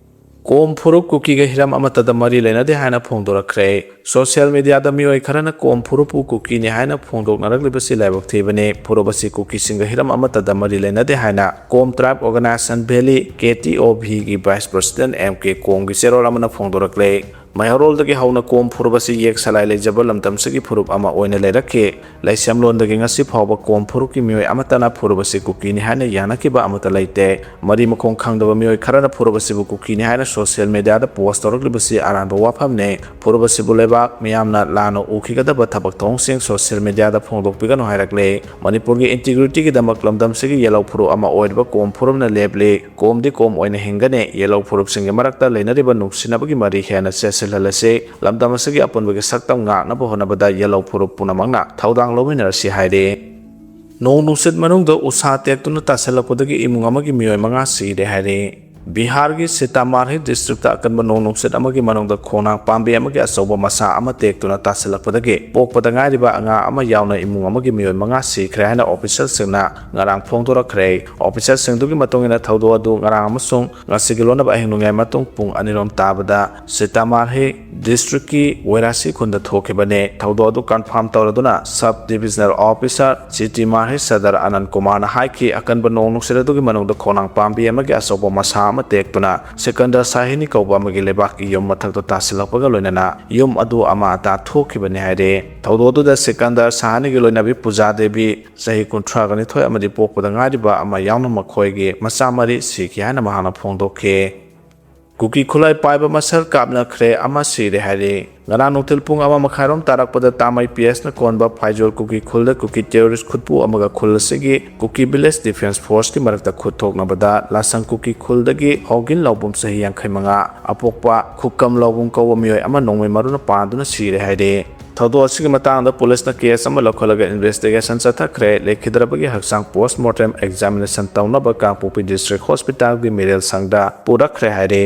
ꯀꯣꯝ ꯐꯨꯔꯨꯞ ꯀꯨꯀꯤꯒ ꯍꯤꯔꯝ ꯑꯃꯠꯇꯗ ꯃꯔꯤ ꯂꯩꯅꯗꯦ ꯍꯥꯏꯅ ꯐꯣꯡꯗꯣꯔꯛꯈ꯭ꯔꯦ꯫ ꯁꯣꯁꯤꯌꯦꯜ ꯃꯤꯗꯤꯌꯥꯗ ꯃꯤꯑꯣꯏ ꯈꯔꯅ ꯀꯣꯝ ꯐꯨꯔꯨꯞꯄꯨ ꯀꯨꯀꯤꯅꯤ ꯍꯥꯏꯅ ꯐꯣꯡꯗꯣꯛꯅꯔꯛꯂꯤꯕꯁꯤ ꯂꯥꯏꯕꯛ ꯊꯤꯕꯅꯤ꯫ ꯐꯨꯔꯨꯞ ꯑꯁꯤ ꯀꯨꯀꯤꯁꯤꯡꯒ ꯍꯤꯔꯝ ꯑꯃꯠꯇꯗ ꯃꯔꯤ ꯂꯩꯅꯗꯦ ꯍꯥꯏꯅ ꯀꯣꯝ ꯇ꯭ꯔꯥꯏꯕ ꯑꯣꯔꯒꯅꯥꯏꯖꯦꯁꯟ ꯚꯦꯂꯤ, ꯀꯦ ꯇꯤ ꯑꯣ ꯚꯤꯒꯤ ꯚꯥꯏꯁ ꯄ꯭ꯔꯁꯤꯗꯦꯟꯠ ꯑꯦꯝ ꯀꯦ ꯀꯣꯝꯒꯤ ꯆꯦꯔꯣꯜ ꯑꯃꯅ ꯐꯣꯡꯗꯣꯔꯛꯂꯦ꯫ ꯃꯩꯍꯧꯔꯣꯜꯗꯒꯤ ꯍꯧꯅ ꯀꯣꯝ ꯐꯨꯔꯨꯞ ꯑꯁꯤ ꯌꯦꯛ ꯁꯂꯥꯏ ꯂꯩꯖꯕ ꯂꯝꯗꯝꯁꯤꯒꯤ ꯐꯨꯔꯨꯞ ꯑꯃ ꯑꯣꯏꯅ ꯂꯩꯔꯛꯈꯤ꯫ ꯂꯩꯁꯦꯝꯂꯣꯟꯗꯒꯤ ꯉꯁꯤ ꯐꯥꯎꯕ ꯀꯣꯝ ꯐꯨꯔꯨꯞꯀꯤ ꯃꯤꯑꯣꯏ ꯑꯃꯠꯇꯅ ꯐꯨꯔꯨꯞ ꯑꯁꯤ ꯀꯨꯀꯤꯅꯤ ꯍꯥꯏꯅ ꯌꯥꯅꯈꯤꯕ ꯑꯃꯠꯇ ꯂꯩꯇꯦ꯫ ꯃꯔꯤ ꯃꯈꯣꯡ ꯈꯪꯗꯕ ꯃꯤꯑꯣꯏ ꯈꯔꯅ ꯐꯨꯔꯨꯞ ꯑꯁꯤꯕꯨ ꯀꯨꯀꯤꯅꯤ ꯍꯥꯏꯅ ꯁꯣꯁꯤꯌꯦꯜ ꯃꯤꯗꯤꯌꯥꯗ ꯄꯣꯁ ꯇꯧꯔꯛꯂꯤꯕꯁꯤ ꯑꯔꯥꯟꯕ ꯋꯥꯐꯝꯅꯤ꯫ ꯐꯨꯔꯨꯞ ꯑꯁꯤꯕꯨ ꯂꯩꯕꯥꯛ ꯃꯤꯌꯥꯝꯅ ꯂꯥꯟꯅ ꯎꯈꯤꯒꯗꯕ ꯊꯕꯛ ꯊꯧꯑꯣꯡꯁꯤꯡ ꯁꯣꯁꯤꯌꯦꯜ ꯃꯤꯗꯤꯌꯥꯗ ꯐꯣꯡꯗꯣꯛꯄꯤꯒꯅꯨ ꯍꯥꯏꯔꯛꯂꯦ꯫ ꯃꯅꯤꯄꯨꯔꯒꯤ ꯏꯟꯇꯤꯒ꯭ꯔꯤꯇꯤꯒꯤꯗꯃꯛ ꯂꯝꯗꯝꯁꯤꯒꯤ ꯌꯦꯜꯍꯧ ꯐꯨꯔꯨꯞ ꯑꯃ ꯑꯣꯏꯔꯤꯕ ꯀꯣꯝ ꯐꯨꯔꯨꯞꯅ ꯂꯦꯞꯂꯤ꯫ ꯀꯣꯝꯗꯤ ꯀꯣꯝ ꯑꯣꯏꯅ ꯍꯤꯡꯒꯅꯤ꯫ ꯌꯦꯜꯍꯧ ꯐꯨꯔꯨꯞꯁꯤꯡꯒꯤ ꯃꯔꯛꯇ ꯂꯩꯅꯔꯤꯕ ꯅꯨꯡꯁꯤꯅꯕꯒꯤ ꯃꯔꯤ ꯍꯦꯟꯅ ꯆꯦꯠꯁꯤꯟ ꯁꯤꯜꯍꯜꯂꯁꯤ꯫ ꯂꯝꯗꯝ ꯑꯁꯤꯒꯤ ꯑꯄꯨꯟꯕꯒꯤ ꯁꯛꯇꯝ ꯉꯥꯛꯅꯕ ꯍꯣꯠꯅꯕꯗ ꯌꯦꯜꯍꯧ ꯐꯨꯔꯨꯞ ꯄꯨꯝꯅꯃꯛꯅ ꯊꯧꯗꯥꯡ ꯂꯧꯃꯤꯟꯅꯔꯁꯤ ꯍꯥꯏꯔꯤ꯫ ꯅꯣꯡ ꯅꯨꯡꯁꯤꯠ ꯃꯅꯨꯡꯗ ꯎꯁꯥ ꯇꯦꯛꯇꯨꯅ ꯇꯥꯁꯤꯜꯂꯛꯄꯗꯒꯤ ꯏꯃꯨꯡ ꯑꯃꯒꯤ ꯃꯤꯑꯣꯏ ꯃꯉꯥ ꯁꯤꯔꯦ ꯍꯥꯏꯔꯤ꯫ ꯕꯤꯍꯥꯔꯒꯤ ꯁꯤꯇꯥꯃꯥꯔꯍꯤ ꯗꯤꯁꯇ꯭ꯔꯤꯛꯇ ꯑꯀꯟꯕ ꯅꯣꯡ ꯅꯨꯡꯁꯤꯠ ꯑꯃꯒꯤ ꯃꯅꯨꯡꯗ ꯈꯣꯡꯅꯥꯡ ꯄꯥꯝꯕꯤ ꯑꯃꯒꯤ ꯑꯆꯧꯕ ꯃꯁꯥ ꯑꯃ ꯇꯦꯛꯇꯨꯅ ꯇꯥꯁꯤꯜꯂꯛꯄꯗꯒꯤ ꯄꯣꯛꯄꯗ ꯉꯥꯏꯔꯤꯕ ꯑꯉꯥꯡ ꯑꯃ ꯌꯥꯎꯅ ꯏꯃꯨꯡ ꯑꯃꯒꯤ ꯃꯤꯑꯣꯏ ꯃꯉꯥ ꯁꯤꯈ꯭ꯔꯦ ꯍꯥꯏꯅ ꯑꯣꯐꯤꯁꯤꯌꯦꯜꯁꯤꯡꯅ ꯉꯔꯥꯡ ꯐꯣꯡꯗꯣꯔꯛꯈ꯭ꯔꯦ꯫ ꯑꯣꯐꯤꯁꯤꯌꯦꯜꯁꯤꯡꯗꯨꯒꯤ ꯃꯇꯨꯡ ꯏꯟꯅ ꯊꯧꯗꯣꯛ ꯑꯗꯨ ꯉꯔꯥꯡ ꯑꯃꯁꯨꯡ ꯉꯁꯤꯒꯤ ꯂꯣꯟꯅꯕ ꯑꯍꯤꯡ ꯅꯣꯡꯌꯥꯏ ꯃꯇꯨꯡ ꯄꯨꯡ ꯑꯅꯤꯔꯣꯝ ꯇꯥꯕꯗ ꯁꯤꯇꯥꯃꯥꯔꯍꯤ ꯗꯤꯁꯇ꯭ꯔꯤꯛꯀꯤ ꯋꯦꯔꯥꯁꯤ ꯈꯨꯟꯗ ꯊꯣꯛꯈꯤꯕꯅꯤ꯫ ꯊꯧꯗꯣꯛ ꯑꯗꯨ confirm ꯇꯧꯔꯗꯨꯅ sub divisional officer ꯁꯤꯇꯥꯃꯥꯔꯍꯤ Sadar ꯑꯅꯟ ꯀꯨꯃꯥꯔꯅ ꯍꯥꯏꯈꯤ, ꯑꯀꯟꯕ ꯅꯣꯡ ꯅꯨꯡꯁꯤꯠ ꯑꯗꯨꯒꯤ ꯃꯅꯨꯡꯗ ꯈꯣꯡꯅꯥꯡ ꯄꯥꯝꯕꯤ ꯑꯃꯒꯤ ꯑꯆꯧꯕ ꯃꯁꯥ ꯑꯃ ꯇꯦꯛꯇꯨꯅ ꯁꯤꯀꯟꯗꯔ ꯁꯥꯍꯤꯅꯤ ꯀꯧꯕ ꯑꯃꯒꯤ ꯂꯩꯕꯥꯛꯀꯤ ꯌꯨꯝ ꯃꯊꯛꯇ ꯇꯥꯁꯤꯜꯂꯛꯄꯒ ꯂꯣꯏꯅꯅ ꯌꯨꯝ ꯑꯗꯨ ꯑꯃꯥ ꯑꯇꯥ ꯊꯣꯛꯈꯤꯕꯅꯤ ꯍꯥꯏꯔꯤ꯫ ꯊꯧꯗꯣꯛ ꯑꯗꯨꯗ ꯁꯤꯀꯟꯗꯔ ꯁꯥꯍꯥꯅꯤꯒꯤ ꯂꯣꯏꯅꯕꯤ ꯄꯨꯖꯥ ꯗꯦꯕꯤ, ꯆꯍꯤ ꯀꯨꯟꯊ꯭ꯔꯥꯒ ꯅꯤꯊꯣꯏ ꯑꯃꯗꯤ ꯄꯣꯛꯄꯗ ꯉꯥꯏꯔꯤꯕ ꯑꯃ ꯌꯥꯎꯅ ꯃꯈꯣꯏꯒꯤ ꯃꯆꯥ ꯃꯔꯤ ꯁꯤꯈꯤ ꯍꯥꯏꯅ ꯃꯍꯥꯛꯅ ꯐꯣꯡꯗꯣꯛꯈꯤ꯫ ꯀꯨꯀꯤ ꯈꯨꯠꯂꯥꯏ ꯄꯥꯏꯕ ꯃꯁꯦꯜ ꯀꯥꯞꯅꯈ꯭ꯔꯦ, ꯑꯃ ꯁꯤꯔꯦ ꯍꯥꯏꯔꯤ꯫ ꯉꯔꯥꯡ ꯅꯨꯡꯊꯤꯜ ꯄꯨꯡ ꯑꯃ ꯃꯈꯥꯏꯔꯣꯝ ꯇꯥꯔꯛꯄꯗ ꯇꯥꯃꯩ ꯄꯤ ꯑꯦꯁꯅ ꯀꯣꯟꯕ ꯐꯥꯏꯖꯣꯜ ꯀꯨꯀꯤ ꯈꯨꯜꯗ ꯀꯨꯀꯤ ꯇꯦꯔꯣꯔꯤꯁ ꯈꯨꯠꯄꯨ ꯑꯃꯒ ꯈꯨꯜ ꯑꯁꯤꯒꯤ ꯀꯨꯀꯤ ꯚꯤꯂꯦꯖ ꯗꯤꯐꯦꯟꯁ ꯐꯣꯔꯁꯀꯤ ꯃꯔꯛꯇ ꯈꯨꯠ ꯊꯣꯛꯅꯕꯗ ꯂꯥꯁꯪ ꯀꯨꯀꯤ ꯈꯨꯜꯗꯒꯤ ꯍꯣꯒꯤꯟ ꯂꯥꯎꯕꯨꯝ ꯆꯍꯤ ꯌꯥꯡꯈꯩ ꯃꯉꯥ, ꯑꯄꯣꯛꯄ ꯈꯨꯀꯝ ꯂꯥꯎꯕꯨꯝ ꯀꯧꯕ ꯃꯤꯑꯣꯏ ꯑꯃ ꯅꯣꯡꯃꯩ ꯃꯔꯨꯅ ꯄꯥꯟꯗꯨꯅ ꯁꯤꯔꯦ ꯍꯥꯏꯔꯤ꯫ ꯊꯧꯗꯣꯛ ꯑꯁꯤꯒꯤ ꯃꯇꯥꯡꯗ ꯄꯨꯂꯤꯁꯅ ꯀꯦꯁ ꯑꯃ ꯂꯧꯈꯠꯂꯒ ꯏꯟꯚꯦꯁꯇꯤꯒꯦꯁꯟ ꯆꯠꯊꯈ꯭ꯔꯦ꯫ ꯂꯩꯈꯤꯗ꯭ꯔꯕꯒꯤ ꯍꯛꯆꯥꯡ ꯄꯣꯁꯃꯣꯔꯇꯦꯝ ꯑꯦꯛꯖꯥꯃꯤꯅꯦꯁꯟ ꯇꯧꯅꯕ ꯀꯥꯡꯄꯣꯛꯄꯤ ꯗꯤꯁꯇ꯭ꯔꯤꯛ ꯍꯣꯁꯄꯤꯇꯥꯜꯒꯤ ꯃꯤꯔꯦꯜ ꯁꯪꯗ ꯄꯨꯔꯛꯈ꯭ꯔꯦ ꯍꯥꯏꯔꯤ꯫